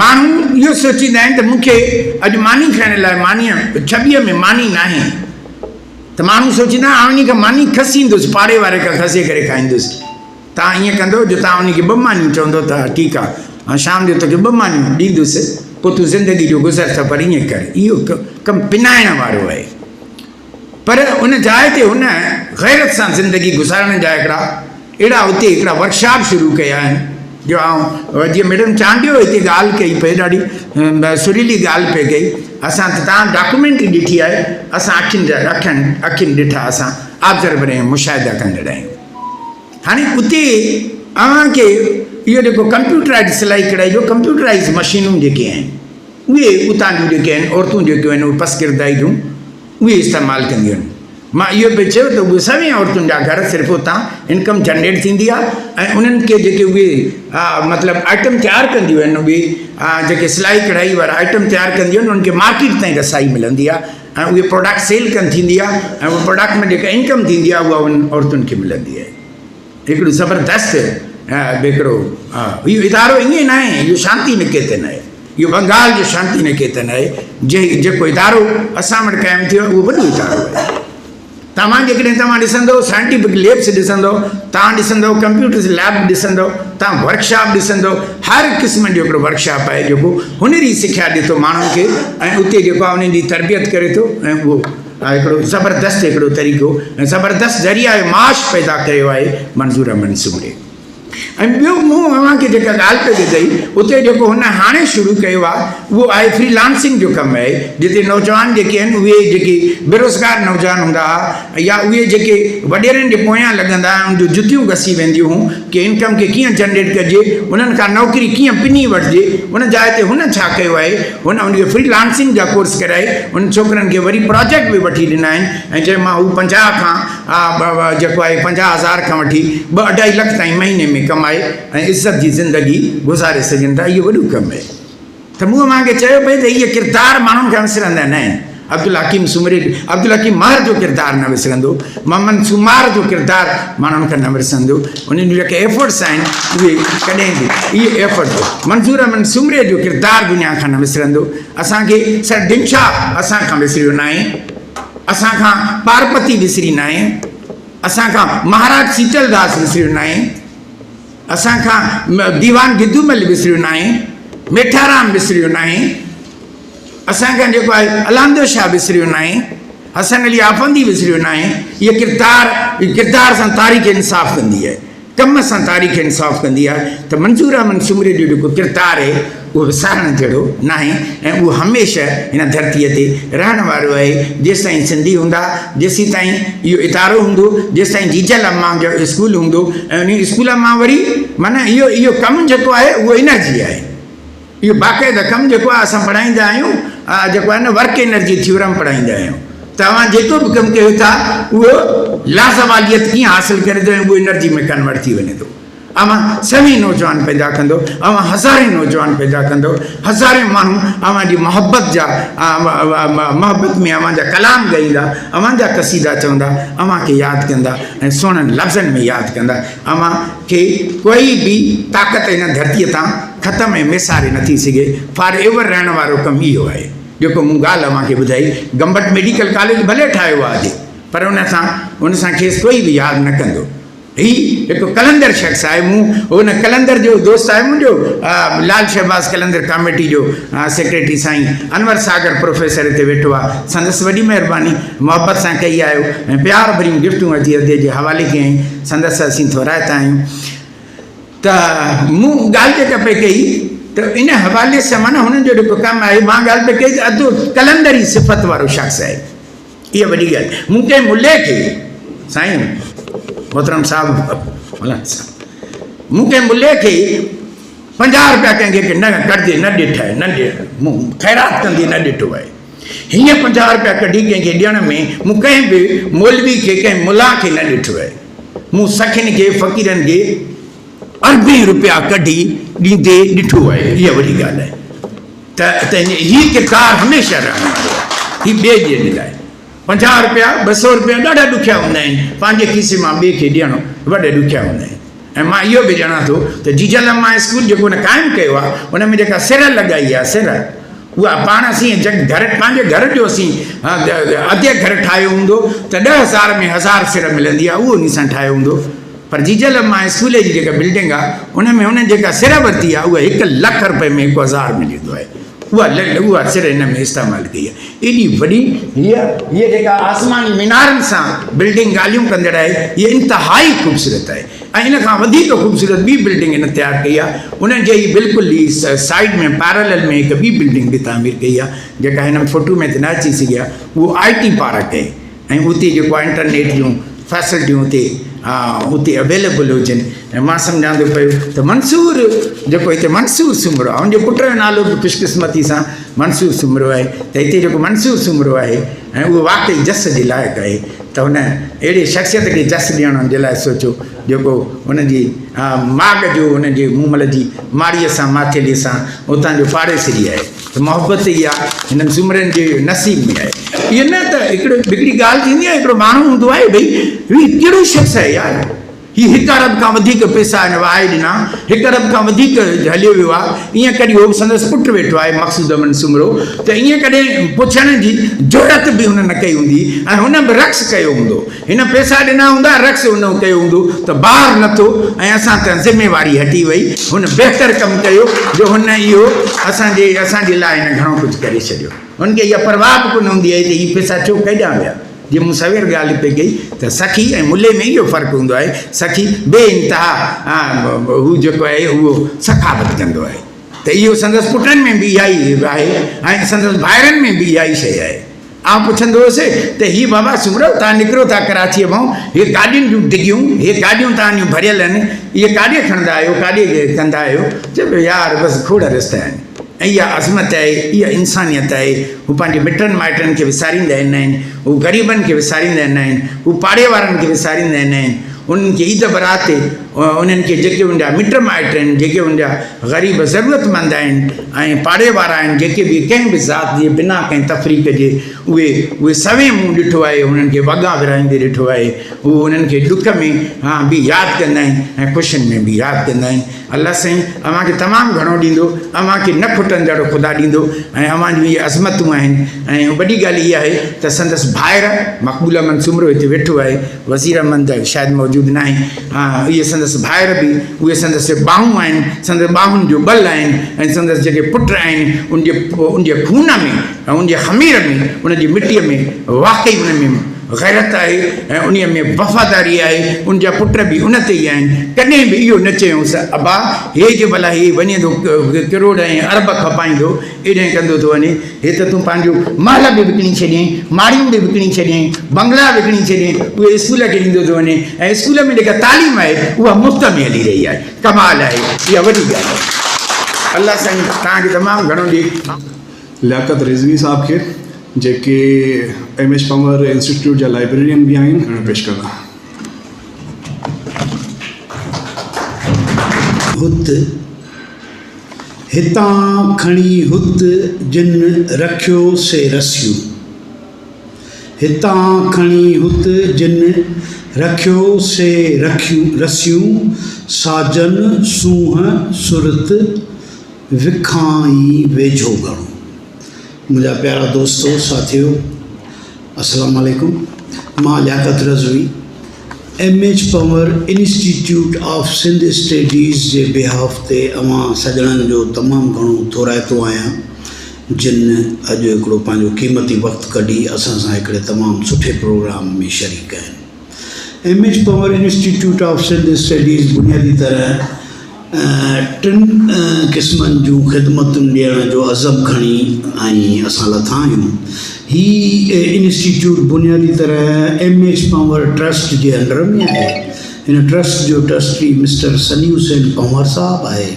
ماڻهو اهو سوچيندا آهن ته مون کي اڄ ماني کائڻ لاء مانيء ڇٻيء ۾ ماني ناهي ته ماڻهو سوچيندا آهن آئون انهي کان ماني کسيندس، پاڙي واري کان کسي ڪري کائيندس. توهان ائين ڪندو جو توهان انهي کي ٻه مانيون چوندو ته ٺيڪ آهي آئون شام جو توکي ٻه مانيون ڏيندس پوء تون زندگي جو گذر سفر ائين ڪر. اهو ڪم پنائڻ وارو آهي. پر ان جاء تي هن غيرت سان زندگي گذارڻ جا هڪڙا اهڙا اتي هڪڙا ورڪشاپ شروع ڪيا آهن جو آئون جيئن ميڊم چانڊيو هتي ڳالهه ڪئي پئي ڏاڍي سريلي ڳالهه پئي ڪئي اسان ته تان ڊاڪومينٽري ڏٺي آهي اسان اکين جا اکين اکين ڏٺا اسان آبزرور ۽ مشاهدا ڪندڙ آهيون هاڻي اتي اوهان کي اهو جيڪو ڪمپيوٽرائز سلائي ڪڙهائي جو ڪمپيوٽرائز مشينون جيڪي آهن اهي اتان جون جيڪي آهن عورتون جيڪيون آهن اهي پسگردائي جون اهي استعمال ڪنديون آهن. مان اهو پئي چيو ته اهي سوين عورتن جا گهر صرف اتان انڪم جنريٽ ٿيندي آهي ۽ انهن کي جيڪي اهي مطلب آئٽم تيار ڪنديون آهن اهي جيڪي سلائي ڪڙهائي وارا آئٽم تيار ڪنديون آهن انهن کي مارڪيٽ تائين رسائي ملندي آهي ۽ اهي پروڊڪٽ سيل ڪن ٿيندي آهي ۽ اهي پروڊڪٽ ۾ جيڪا انڪم ٿيندي آهي اها انهن عورتن کي ملندي آهي. هڪڙو زبردست هڪڙو اهو ادارو ائين ناهي اهو شانتي نڪيتن آهي اهو بنگال جو شانتي نڪيتن آهي جنهن جيڪو ادارو اسان وٽ قائم ٿيو اهو وڏو ادارو آهي توهان جيڪڏهن توهان ڏسندو سائنٽيفڪ ليبس ڏسندو توهان ڏسندو ڪمپيوٽرز ليب ڏسندو توهان ورڪشاپ ڏسندو هر قسم جو هڪڙو ورڪشاپ آهي جيڪو هنري سکيا ڏي ٿو ماڻهن کي ۽ اتي جيڪو آهي انهن جي تربيت ڪري ٿو ۽ اهو هڪڙو زبردست هڪڙو طريقو ۽ زبردست ذريعه معاش پيدا ڪيو آهي منظور احمد سومري ۽ ٻيو مون اوهان کي جيڪا ڳالهه پئي ٻڌائي اتي جيڪو هن هاڻي شروع ڪيو آهي اهو آهي فري لانسنگ جو ڪم آهي جتي نوجوان جيڪي آهن اهي جيڪي بيروزگار نوجوان هوندا هئا يا اهي جيڪي وڏيرن جي پويان لڳندا هئا ان جون جتيون گسي وينديون هيون ڪي انڪم کي ڪيئن جنريٽ ڪجي انهن کان نوڪري ڪيئن پني وٺجي ان جاء تي هن ڇا ڪيو آهي هن ان کي فري لانسنگ جا ڪورس ڪرائي انهن ڇوڪرن کي وري پراجيڪٽ به وٺي ڏنا آهن ۽ جنهن مان هو 50 کان جيڪو آهي 50 هزار کان وٺي ٻه اڍائي لک تائين مهيني ۾ ڪمائي ۽ عزت جي زندگي گذاري سگهن ٿا اهو وڏو ڪم آهي ته مون اوهان کي چيو پئي ته اهي ڪردار ماڻهن کان وسرندا نه آهن عبدالحڪيم سومري عبدالحڪيم مهر جو ڪردار نه وسرندو، محمد سومار جو ڪردار ماڻهن کان نه وسرندو، انهن جون جيڪي ايفرٽس آهن اهي ڪڏهن به اهي ايفرٽ منظور احمد سومري جو ڪردار دنيا کان نه وسرندو، اسان کي سر ڊنشا اسان کان وسريو ناهي، اسان کان پارپتي وسري ناهي، اسان کان مهاراج سيتل داس وسريو ناهي، اسان کان ديوان گدومل وسريو ناهي، ميٺارام وسريو ناهي. اسان کان جيڪو آهي الاندو شاهه وسريو ناهي، حسن علي آفندي وسريو ناهي، اهي ڪردار ڪردار سان تاريخ انصاف ڪندي آهي، ڪم سان تاريخ انصاف ڪندي آهي ته منظور احمد سومري جو جيڪو ڪردار آهي اهو وسارڻ جهڙو ناهي ۽ اهو هميشه هن ڌرتيء تي رهڻ وارو آهي، جيستائين سنڌي هوندا، جيسيتائين اهو ادارو هوندو، جيستائين جيجل امان جو اسڪول هوندو ۽ انهي اسڪول مان وري معنيٰ اهو اهو ڪم جيڪو آهي اهو انرجي آهي. اهو باقاعده ڪم جيڪو آهي اسان پڙهائيندا آهيون جيڪو آهي نه ورڪ انرجي ٿيورم پڙهائيندا آهيون ته اوهان جيڪو به ڪم ڪيو ٿا اهو لازواليت ڪيئن حاصل ڪري ٿو ۽ اهو انرجي ۾ ڪنورٽ ٿي وڃي ٿو اوهان سوين نوجوان پيدا ڪندو اوهان هزارين نوجوان پيدا ڪندو هزارين ماڻهو اوهان جي محبت جا محبت ۾ اوهان جا ڪلام ڳائيندا اوهان جا قصيدا چوندا اوهان کي ياد ڪندا ۽ سهڻن لفظن ۾ ياد ڪندا اوهان کي ڪوئي به طاقت هن ڌرتيء تان ختم ۽ ميساري نٿي سگهي. فار ايور رهڻ وارو ڪم اهو آهي، جيڪو مون ڳالهه اوهان کي ٻڌائي. گمبٽ ميڊيڪل ڪاليج ڀلي ٺاهيو آهي، پر ان سان ان سان کيس ڪوئي به ياد نه ڪندو. هي هڪ قلندر شخص آهي. مون ان قلندر جو دوست آهي منهنجو لال شهباز قلندر ڪاميٽي جو سيڪريٽري سائين انور ساگر پروفيسر هتي ويٺو آهي. سندس وڏي مهرباني محبت سان ڪئي آهيو ۽ پيار ڀريون گفٽون اچي ادي جي حوالي ڪيائين. سندس اسين ٿورائتا آهيون. ته مون ڳالهه جيڪا پئي ڪئي ته ان حوالي سان معنيٰ هنن جو جيڪو ڪم آهي مان ڳالهه پئي ڪئي ته ادو قلندري صفت وارو شخص آهي اها وڏي ڳالهه مون ڪنهن ملي کي سائين محترم صاحب مولانا صاحب مون ڪنهن ملي کي 50 رپيا ڪنهن کي نه ڪڍندي نه ڏٺ آهي، نه مون خيرات ڪندي نه ڏٺو آهي. هيئن 50 رپيا ڪڍي ڪنهن کي ڏيڻ ۾ مون ڪنهن به مولوي کي، ڪنهن ملا کي نه ڏٺو آهي. مون سکين کي، فقيرن کي اربين رپيا ڪڍي ڏيندي ڏٺو آهي. اها وڏي ڳالهه آهي ته هي ڪردار هميشه رهڻ وارو آهي. هي ٻئي جي لاء 50 رپيا، 200 رپيا ڏاڍا ڏکيا هوندا آهن، پنهنجي کيسي مان ٻئي کي ڏيڻ وڏا ڏکيا هوندا آهن. ۽ مان اهو به ڄاڻان ٿو ته جيجل اما اسڪول جيڪو هن قائم ڪيو آهي، ان ۾ جيڪا سر لڳائي آهي، سر، اها پاڻ اسين جڳ گهر، پنهنجي گهر جو اسين اڌ گهر ٺاهيو هوندو ته 10,000 ۾ 1000 سر ملندي آهي، اهو انهي سان ٺاهيو هوندو. پر جيجل اما اسڪول جي جيڪا بلڊنگ آهي، ان ۾ هن جيڪا سر ورتي آهي، اها هڪ لک رپئي ۾ 1000 ملي ويندو آهي. اها لڳ اها سر هن ۾ استعمال ڪئي آهي. ايڏي وڏي هيء هيء جيڪا آسماني مينارن سان بلڊنگ ڳالهيون ڪندڙ آهي، هيء انتهائي خوبصورت آهي ۽ ان کان وڌيڪ خوبصورت ٻي بلڊنگ هن تيار ڪئي آهي. انهن جي ئي بلڪل ئي سائيڊ ۾ پيرالل ۾ هڪ ٻي بلڊنگ به تعمير ڪئي آهي، جيڪا هن فوٽو ۾ ته نه اچي سگهي آهي. اهو آء ٽي پارڪ آهي. ۽ اتي جيڪو آهي انٽرنيٽ جون فيسلٽيون اتي اتي اويليبل هجن ۽ مان سمجهان ٿو پيو ته منصور جيڪو هتي منصور سومرو آهي ان جي پٽ جو نالو به خوش قسمتي سان منصور سومرو آهي ته هتي جيڪو منصور سومرو آهي ۽ اهو واقعي جس جي لائق آهي ته هن اهڙي شخصيت کي جس ڏيڻ جي لاء سوچيو جيڪو هن جي ماڳ جو هن جي مومل جي ماڙيء سان ماٿيلي سان اتان جو پاڙيسري آهي ته محبت اها هنن سومرن جي نصيب ۾ آهي. اهو نه ته هڪڙو هڪڙي ڳالهه ٿيندي آهي هڪڙو ماڻهو هوندو آهي ڀئي هي ڪهڙو شخص آهي يار هي هڪ ارب کان وڌيڪ پئسا هن وهائي ڏنا هڪ ارب کان وڌيڪ هليو ويو آهي ائين ڪڏهن هو سندس پٽ ويٺو آهي مقصود احمد سومرو ته ائين ڪڏهن پڇڻ جي جرئت به هن نه ڪئي هوندي ۽ هن به رقص ڪيو هوندو هن پئسا ڏنا هوندا، رقص هن ڪيو هوندو ته بار لٿو ۽ اسان تان ذميواري هٽي وئي. هن بهتر ڪم ڪيو جو هن اهو اسان جي اسان جي لاء هن گهڻو ڪجهه ڪري ڇڏيو. هن کي اها پرواهه به ڪونه هوندي آهي ته هي پئسا ڇو ڪيڏانهن ويا. جيئن مون سوير ڳالهه پئي ڪئي ته سخي ۽ ملي ۾ اهو فرق هوندو آهي. سخي بي انتها هو جيڪو آهي اهو سخاوت ڪندو آهي ته اهو سندس پٽن ۾ به اها ئي آهي ۽ سندس ڀائرن ۾ به اها ئي شيء آهي. آئون پڇندو هوس ته هي بابا سومرو توهان نڪرو ٿا ڪراچيء مان، هي گاڏين جون ڊگهيون، هي گاڏيون توهان جون ڀريل آهن، اهي ڪاڏي کڻندا آهيو، ڪاڏي ڪندا آهيو؟ چئي پيو يار بس کوڙ رستا آهن ۽ اها عظمت آهي، اها انسانيت آهي، هو پنهنجي مٽن مائٽن کي وساريندا نه آهن، هو غريبن کي وساريندا نه آهن، هو پاڙي وارن کي وساريندا نه آهن، انهن کي عيد برات تي انهن کي جيڪي ان جا مٽ مائٽ آهن، جيڪي ان جا غريب ضرورتمند آهن ۽ پاڙي وارا آهن، جيڪي به ڪنهن به ذات جي بنا ڪنهن تفريق جي اهي اهي سوين مون ڏٺو آهي انهن کي وڳا ورهائيندي ڏٺو آهي، هو انهن کي ڏک ۾ به ياد ڪندا آهن ۽ خوشين ۾ به ياد ڪندا آهن. الله سائين اوهان کي تمام گهڻو ڏيندو، اوهان کي نه کٽندڙ خدا ڏيندو ۽ اوهان جون اهي عظمتون آهن ۽ وڏي ڳالهه اها آهي ته سندس ڀائر مقبول احمد سومرو هتي ويٺو آهي، وزير احمد شايد موجود ناهي، ها اهي سندس ڀائر به اهي سندس ٻانهون آهن، سندس ٻانهن جو ٻل آهن ۽ سندس جيڪي پٽ آهن ان جي ان جي خون ۾ ۽ ان جي خمير ۾ ان جي مٽيء ۾ واقعي ان ۾ غيرت آهي ۽ انهيء ۾ وفاداري آهي، ان جا پٽ به ان تي ئي آهن، ڪڏهن به اهو نه چيائونس ابا هي جي ڀلا هي وڃي ٿو ڪروڙ ۽ ارب کپائيندو ايڏانهن ڪندو ٿو وڃي، هي ته تون پنهنجو محل به وڪڻي ڇڏيئين، ماڙيون به وڪڻي ڇڏيئين، بنگلا وڪڻي ڇڏيئين، اهي اسڪول کي ڏيندو ٿو وڃين ۽ اسڪول ۾ جيڪا تعليم آهي اها مفت ۾ هلي رهي آهي، ڪمال آهي، اها وڏي ڳالهه آهي. الله سائين توهان کي تمام گهڻو ڏي. لياقت رضوي صاحب کي جيڪي ايم ايڇ پنور انسٽيٽيوٽ جا لائبريرين به آهن پيش ڪندا. هت، هتان کڻي هت جن رکيو سي رسيون. هتان کڻي هت جن رکيو سي رسيون، ساجن سونهن سرت وکان ئي ويجهو گهڻو. منهنجا پيارا دوستو ساٿيو السلام عليڪم مان Liaquat Razvi M H Panhwar institute of Sindh studies جي بيهاف تي اوهان سڄڻن جو تمام گهڻو ٿورائتو آهيان جن اڄ هڪڙو پنهنجو قيمتي وقت ڪڍي اسان سان هڪڙي تمام سٺي پروگرام ۾ شريڪ آهن. M H Panhwar institute of Sindh studies بنيادي طرح ٽن قسمن جون خدمتن ڏيڻ جو عزم کڻي ۽ اسان لٿا آهيون. هي انسٽيٽيوٽ بنيادي طرح ايم ايڇ پنهور ٽرسٽ جي انڊر ۾ آهي. هن ٽرسٽ جو ٽرسٽي مسٽر سني حسين پنهور صاحب آهي.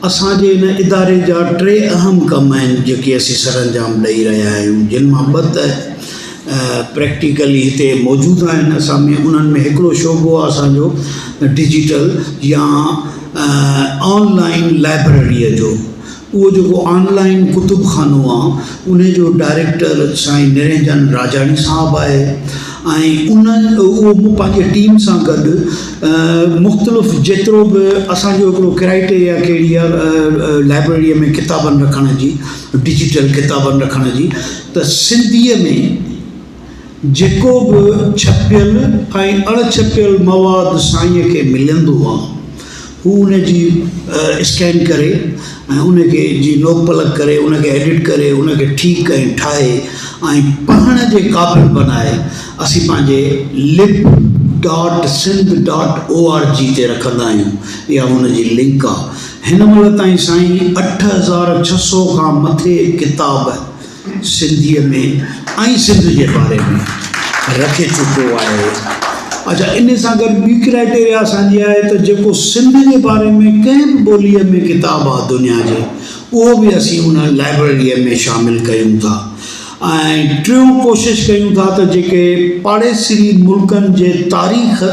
اسان جي هن اداري جا ٽي اهم ڪم آهن جيڪي اسين سرانجام ڏئي رهيا آهيون جن مان ٻه ته پريڪٽيڪلي هتي موجود آهن اسان ۾ انهن ۾ هڪڙو شعبو آهي اسان جو ڊجيٽل يا آن لائن لائبريريء جو اهو جيڪو آن لائن ڪتب خانو آ انهي جو ڊائريڪٽر سائين نرنجن راجاڻي صاحب آهي ۽ ان اهو مون پنهنجي ٽيم سان گڏ مختلف جيترو به اسان جو هڪڙو ڪرائيٽيريا ڪهڙي آ لائبريريء ۾ ڪتابن رکڻ جي ڊجيٽل ڪتابن رکڻ جي ته سنڌيء ۾ جيڪو به ڇپيل ۽ اڻ ڇپيل مواد سائينء کي ملندو آ هو ان جي اسڪين ڪري ۽ ان کي جي نوڪ پلڪ ڪري ان کي ايڊٽ ڪري ان کي ٺيڪ ۽ ٺاهي ۽ پڙهڻ جي قابل بنائي اسين پنهنجي lib dot Sindh dot O R G تي رکندا آهيون اها ان جي لنڪ آ هن مهل تائين سائين 8600 کان مٿي ڪتاب سنڌيء ۾ ۽ سنڌ جي باري ۾ رکي چڪو آهي. اڇا ان سان گڏ ٻي ڪرائيٽيريا اسان جي آهي ته جيڪو سنڌ جي باري ۾ ڪنهن به ٻوليء ۾ ڪتاب آهي دنيا جي اهو به اسين ان لائبريريء ۾ شامل ڪيون ٿا ۽ ٽيون ڪوشش ڪيون ٿا ته جيڪي پاڙيسري ملڪن جي تاريخ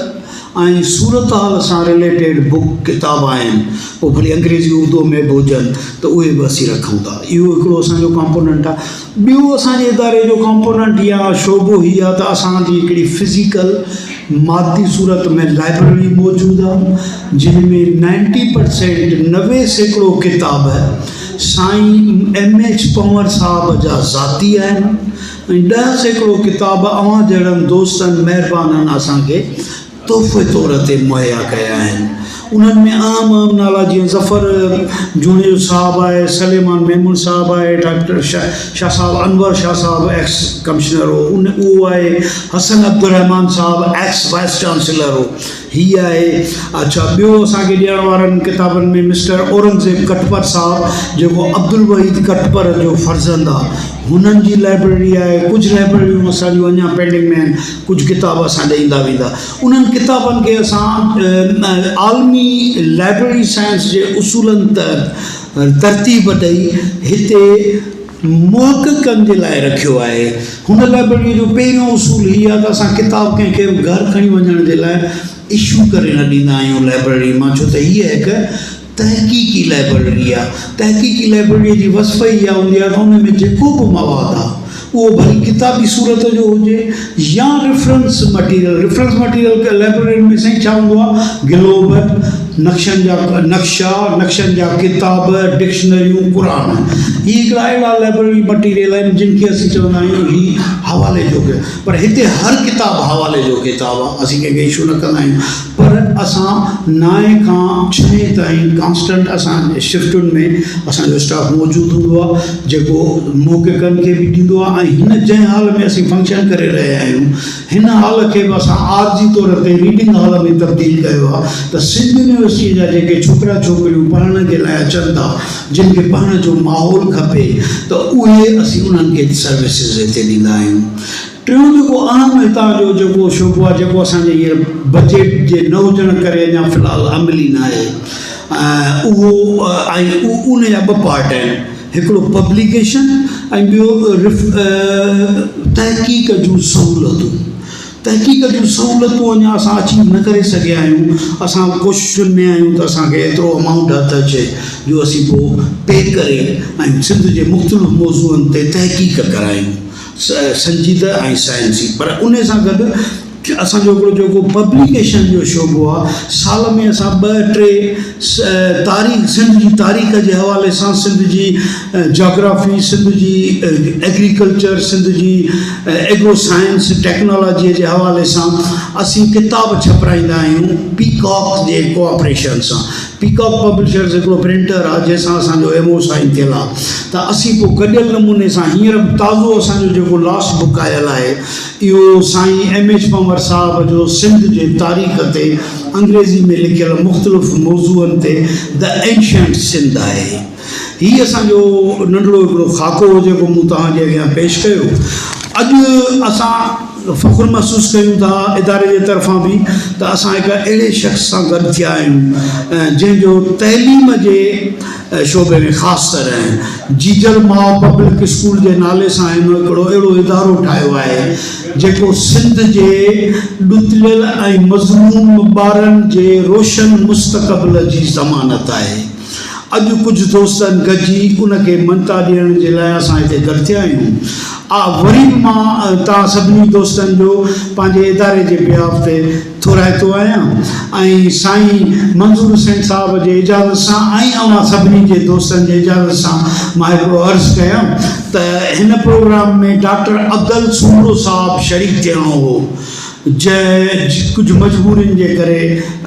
۽ صورتحال سان رليٽيڊ بڪ ڪتاب آهن پوء ڀلي انگريزي اردو ۾ به هجن ته اهي به اسين رکون ٿا اهو هڪڙو اسان جو ڪامپوننٽ آهي ٻيو اسان جي اداري جو ڪامپوننٽ يا شعبو هي آهي ته اسان جي هڪڙي فزيڪل مادي صورت ۾ لائبريري موجود آهي جنهن ۾ نائنٽي پرسينٽ 90% ڪتاب سائين ايم ايڇ پنور صاحب جا ذاتي آهن ۽ 10% ڪتاب اوهان جهڙن دوستن مهربانن اسان کي تحفي طور تي مهيا ڪيا آهن. انهن ۾ اهم اهم نالا جيئن ظفر جوڻيجو صاحب آهي، سليمان ميمڻ صاحب آهي، ڊاڪٽر شاهه صاحب انور شاهه صاحب ايڪس ڪمشنر هو ان اهو آهي، حسن عبدالرحمان صاحب ايڪس وائيس چانسيلر هو هي آهي. اڇا ٻيو اسان کي ڏيڻ وارن ڪتابن ۾ مسٽر اورنگزيب ڪٽپر صاحب جيڪو عبدالوحيد ڪٽپر جو فرزند آهي هنن جي لائبريري آهي ڪجهه لائبريريون اسان جون اڃا پينڊنگ ۾ آهن ڪجهه ڪتاب اسان ڏي ايندا ويندا انهن ڪتابن کي اسان عالمي لائبريري سائنس جي اصولن تحت ترتيب ڏئي هتي محققن جي لاء رکيو آهي هن لائبريري جو پهريون اصول هي آهي ته اسان ڪتاب ڪنهن کي به گهر کڻي وڃڻ جي لاء اشو ڪري نه ڏيندا آهيون لائبريري مان ڇو ته هيء هڪ تحقيقي لائبرري آ. تحقيقي لائبرريء جي وصف ئي اها هوندي آ ته ان ۾ جيڪو به مواد آ، اهو ڀلي ڪتابي صورت جو هجي يا ريفرنس مٽيريل. ريفرنس مٽيريل لائبررين ۾ سائين ڇا هوندو آ؟ گلوب، نقشن جا نقشا، نقشن جا ڪتاب، ڊڪشنريون، قرآن. هي هڪڙا اهڙا لائبرري مٽيريل آهن جن کي اسين چوندا آهيون هي حوالي جو پر هتي هر ڪتاب حوالي جو ڪتاب آ، اسين ڪنهن کي اشو نه ڪندا آهيون. پر اسان نائين کان ڇهين تائين ڪانسٽنٽ اسان جي شفٽن ۾ اسان جو اسٽاف موجود هوندو آهي جيڪو محققن کي به ڏيندو آهي ۽ هن جنهن هال ۾ اسين فنڪشن ڪري رهيا آهيون هن هال کي به اسان عارضي طور تي ريڊنگ هال ۾ تبديل ڪيو آهي ته سنڌ يونيورسٽي جا جيڪي ڇوڪرا ڇوڪريون پڙهڻ جي لاء اچن ٿا جن کي پڙهڻ جو ماحول کپي ته اهي اسين انهن کي سروسز هتي ڏيندا آهيون. ٽيون جيڪو اهم هتان جو جيڪو شعبو آهي جيڪو اسان جي هينئر بجيٽ جي نه هجڻ ڪري اڃا في الحال عملي ناهي اهو ۽ ان جا ٻه پارٽ آهن هڪڙو پبليڪيشن ۽ ٻيو تحقيق جون سهولتون تحقيق جون سهولتون اڃا اسان اچيو نه ڪري سگهيا آهيون اسان ڪوششن ۾ آهيون ته اسان کي ايترو امائونٽ هٿ اچي جو اسين پوء پي ڪري ۽ سنڌ جي مختلف موضوعن تي تحقيق ڪرايون سنجيده ۽ سائنسي پر انهي سان گڏ اسان جو هڪڙو جيڪو پبليڪيشن جو شعبو آهي سال ۾ اسان ٻه ٽي تاريخ سنڌ جي تاريخ جي حوالي سان سنڌ جي جاگرافي سنڌ جي ايگريڪلچر سنڌ جي ايگرو سائنس ٽيڪنالاجي جي حوالي سان اسين ڪتاب ڇپرائيندا آهيون پيڪاڪ جي ڪوآپريشن سان پيڪاڪ پبلشرز هڪڙو پرنٽر آ جنهن سان اسان جو ايم او سائن ٿيل آ ته اسين پوء گڏيل نموني سان هينئر به تازو اسان جو جيڪو لاسٽ بڪ آيل آهي اهو سائين ايم ايڇ پنور صاحب جو سنڌ جي تاريخ تي انگريزي ۾ لکيل مختلف موضوعن تي The Ancient Sindh آهي. هي اسان جو ننڍڙو هڪڙو خاڪو هو جيڪو مون توهان جي اڳيان پيش ڪيو. اڄ اسان. فخر محسوس ڪيون ٿا اداري جي طرفان به ته اسان هڪ اهڙي شخص سان گڏ ٿيا آهيون جنهن جو تعليم جي شعبي ۾ خاص طرح جيجل ماء پبلڪ اسڪول جي نالي سان هن هڪڙو اهڙو ادارو ٺاهيو آهي جيڪو سنڌ جي ڏتڙيل ۽ مظلوم ٻارن جي روشن مستقبل جي ضمانت آهي. اڄ ڪجهه دوستن گڏجي ان کي مڃتا ڏيڻ جي لاء اسان هتي گڏ ٿيا آهيون. آء وري به مان توهان سڀني دوستن جو پنهنجي اداري جي بيهاف تي ٿورائتو آهيان ۽ سائين منظور حسين صاحب جي اجازت سان ۽ اوهان سڀني جي دوستن جي اجازت سان مان هڪڙو عرض ڪيان ته هن پروگرام ۾ ڊاڪٽر عبدل سومرو صاحب شريڪ ٿيڻو هو. جنهن ڪجهه مجبورين جي ڪري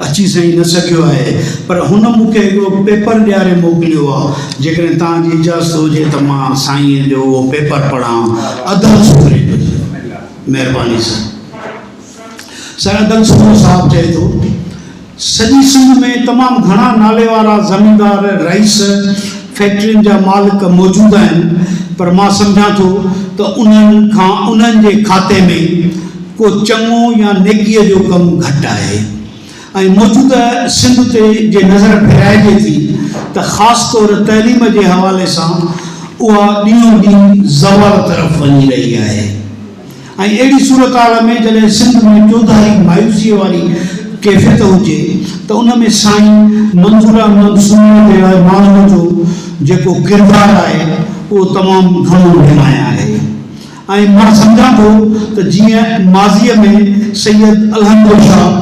اچي سائين نه سگهيو آهي پر هن مون کي هڪڙو پيپر ڏياري موڪليو آهي جيڪڏهن توهان جي اجازت هجي ته مان سائين جو اهو پيپر پڙهان ادل سومري جو مهرباني سر سر ادل سومرو صاحب چئي ٿو سڄي سنڌ ۾ تمام گهڻا ناليوارا زميندار، رئيس، فيڪٽرين جا مالڪ موجود آهن پر مان سمجهان ٿو ته انهن کان انهن جي کاتي ۾ ڪو چڱو يا نيڪيء جو ڪم گهٽ آهي ۽ موجوده سنڌ تي جي نظر ڦيرائجي ٿي ته خاص طور تعليم جي حوالي سان اها ڏينهون ڏينهن زوال طرف وڃي رهي آهي. ۽ اهڙي صورتحال ۾ جڏهن سنڌ ۾ چوڌاري مايوسيء واري ڪيفيت هجي ته ان ۾ سائين منظور احمد سومري جهڙي ماڻهوء جو جيڪو ڪردار آهي اهو تمام گهڻو نمايان آهي ۽ مان سمجهان ٿو ته جيئن ماضيء ۾ سيد الهندو شاهه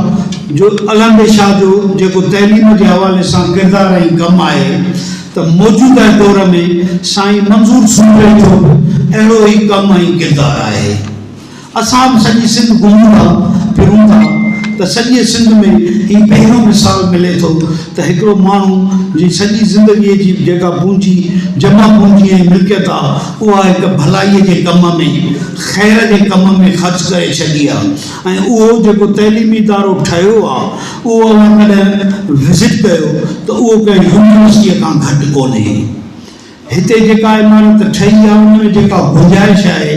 جو الهندي شاهه جو جيڪو تعليم جي حوالي سان ڪردار ۽ ڪم آهي ته موجوده دور ۾ سائين منظور سومري جو به اهڙو ئي ڪم ۽ ڪردار آهي. اسان به سڄي سنڌ گهمون ٿا ڦرون ٿا ته سڄيء سنڌ ۾ هي پهريون مثال ملي ٿو ته هڪڙو ماڻهو جي سڄي زندگيء جي جيڪا پونجي، جمع پونجي ۽ ملڪيت آ اها هڪ ڀلائيء جي ڪم ۾، خير جي ڪم ۾ خرچ ڪري ڇڏي آ ۽ اهو جيڪو تعليمي ادارو ٺهيو آ اهو اوهان ڪڏهن وزٽ ڪيو ته اهو ڪنهن يونيورسٽيء کان گهٽ ڪونهي. هتي جيڪا عمارت ٺهي آهي ان ۾ جيڪا گنجائش آهي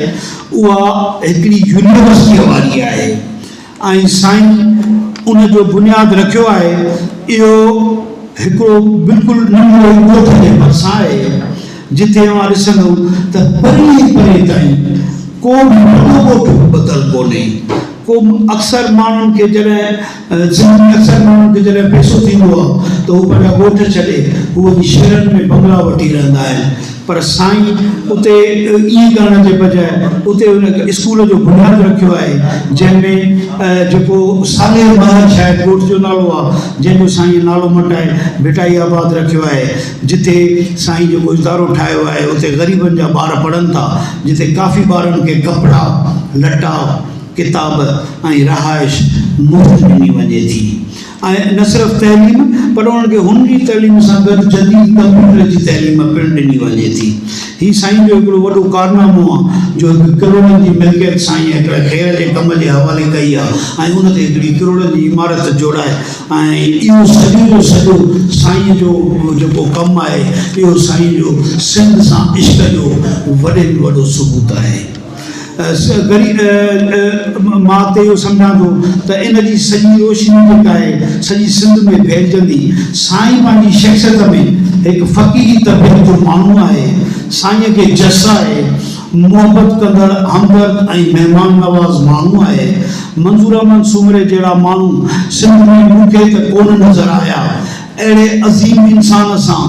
اها هڪڙي يونيورسٽيء واري آهي ۽ سائين ان جو بنياد رکيو آهي. اهو هڪڙو بلڪل ننڍڙو ڳوٺ جي ڀرسان آهي جتي اوهان ڏسندؤ ته پري پري تائين ڪو به وڏو ڳوٺ به ٻڌل ڪونهي. ڪو اڪثر ماڻهن کي جڏهن سنڌ ۾ اڪثر ماڻهن کي جڏهن پئسو ٿيندو آهي ته هو پنهنجا ڳوٺ ڇڏي هو وڃي شهرن ۾ بنگلا وٺي رهندا آهن پر سائين اتي ائين ڪرڻ جي بجاء اتي هن هڪ اسڪول جو بنياد رکيو آهي جنهن ۾ جيڪو صالح مهر شايد ڳوٺ جو نالو آهي جنهن جو سائين نالو مٽائي ڀٽائي آباد رکيو آهي جتي سائين جيڪو ادارو ٺاهيو آهي اتي غريبن جا ٻار پڙهن ٿا جتي ڪافي ٻارن کي ڪپڙا لٽا ڪتاب ۽ رهائش مفت ڏني وڃي ٿي ۽ نه صرف تعليم پر انهن کي هنري تعليم سان گڏ جديد ڪمپيوٽر جي تعليم پڻ ڏني وڃي ٿي. هي سائين جو هڪڙو وڏو ڪارنامو آ جو هڪ ڪروڙن جي ملڪيت سائين هڪڙي خير جي ڪم جي حوالي ڪئي آ ۽ ان تي هڪڙي ڪروڙن جي عمارت جوڙائي ۽ اهو سڄو جو سڄو سائين جو جيڪو ڪم آهي اهو سائين جو سنڌ سان عشق جو وڏي ۾ وڏو ثبوت آهي. مان ته اهو سمجهان ٿو ته ان جي سڄي روشني جيڪا آهي سڄي سنڌ ۾ ڦهلجندي. سائين پنهنجي شخصيت ۾ هڪ فقيري طبيعت جو ماڻهو آهي. سائينء کي جس آهي. محبت ڪندڙ، همدرد ۽ مهمان نواز ماڻهو آهي. منظور احمد سومري جهڙا ماڻهو سنڌ ۾ مون کي ته ڪونه نظر آيا. اهڙي عظيم انسان سان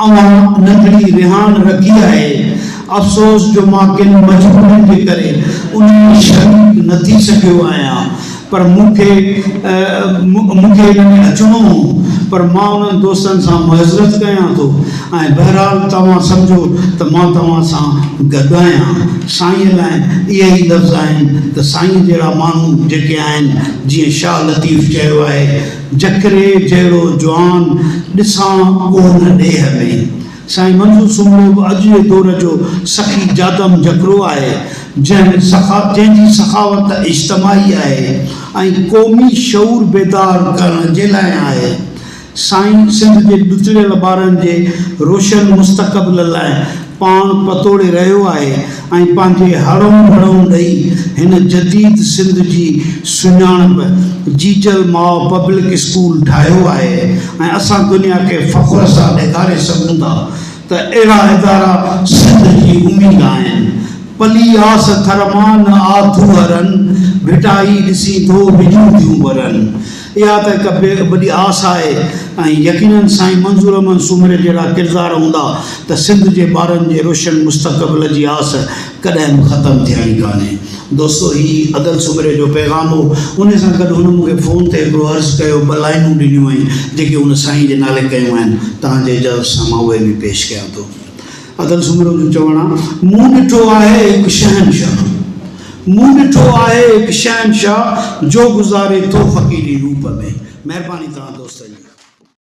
اوهان ننڍڙي رهاڻ رکي آهي. افسوس جو مان ڪن مجبورين جي ڪري ان ۾ شريڪ نه ٿي سگهيو آهيان پر مون کي مون کي ان ۾ اچڻو هو پر مان انهن دوستن سان معذرت ڪيان ٿو ۽ بهرحال توهان سمجهو ته مان توهان سان گڏ آهيان. سائينء لاء اهي ئي لفظ آهن ته سائينء جهڙا ماڻهو جيڪي آهن جيئن شاهه لطيف چيو آهي جکري جهڙو جوان ڏسان ڪونه ڏيهه ۾. سائين منظور سومرو به اڄ جي دور جو سخي جادم جکرو آهي، جنهن سخا جنهن جي سخاوت اجتماعي آهي ۽ قومي شعور بيدار ڪرڻ جي لاء آهي. سائين سنڌ جي ڏتڙيل ٻارن جي روشن مستقبل لاء پاڻ پتوڙي رهيو آهي ۽ پنهنجي هڙئون وڙئون ڏئي هن جديد سنڌ جي سڃاڻپ جيجل ماء پبلڪ اسڪول ٺاهيو آهي ۽ اسان دنيا کي فخر سان ڏيکاري سگهون ٿا ته اهڙا ادارا سنڌ جي اميد آهن. پلي آس ٿر مان نه آ ٿوهرن، ڀٽائي ڏسين ٿو وڄون ٿيون ورن. اها ته هڪ وڏي آس آهي ۽ يقينن سائين منظور احمد سومري جهڙا ڪردار هوندا ته سنڌ جي ٻارن جي روشن مستقبل جي آس ڪڏهن به ختم ٿيڻي ڪانهي. دوستو هي ادل سومري جو پيغام هو. انهي سان گڏ هن مون کي فون تي هڪڙو عرض ڪيو، ٻه لائنون ڏنيون هئائين جيڪي هن سائين جي نالي ڪيون آهن. توهان جي اجازت سان مان اهي به پيش ڪيان ٿو. ادل سومرو جو چوڻ آ، مون ڏٺو آهي هڪ شهنشاهه، مون ڏٺو آهي هڪ شهنشاهه جو گذاري ٿو فقيري روپ ۾. مهرباني توهان دوستن جي.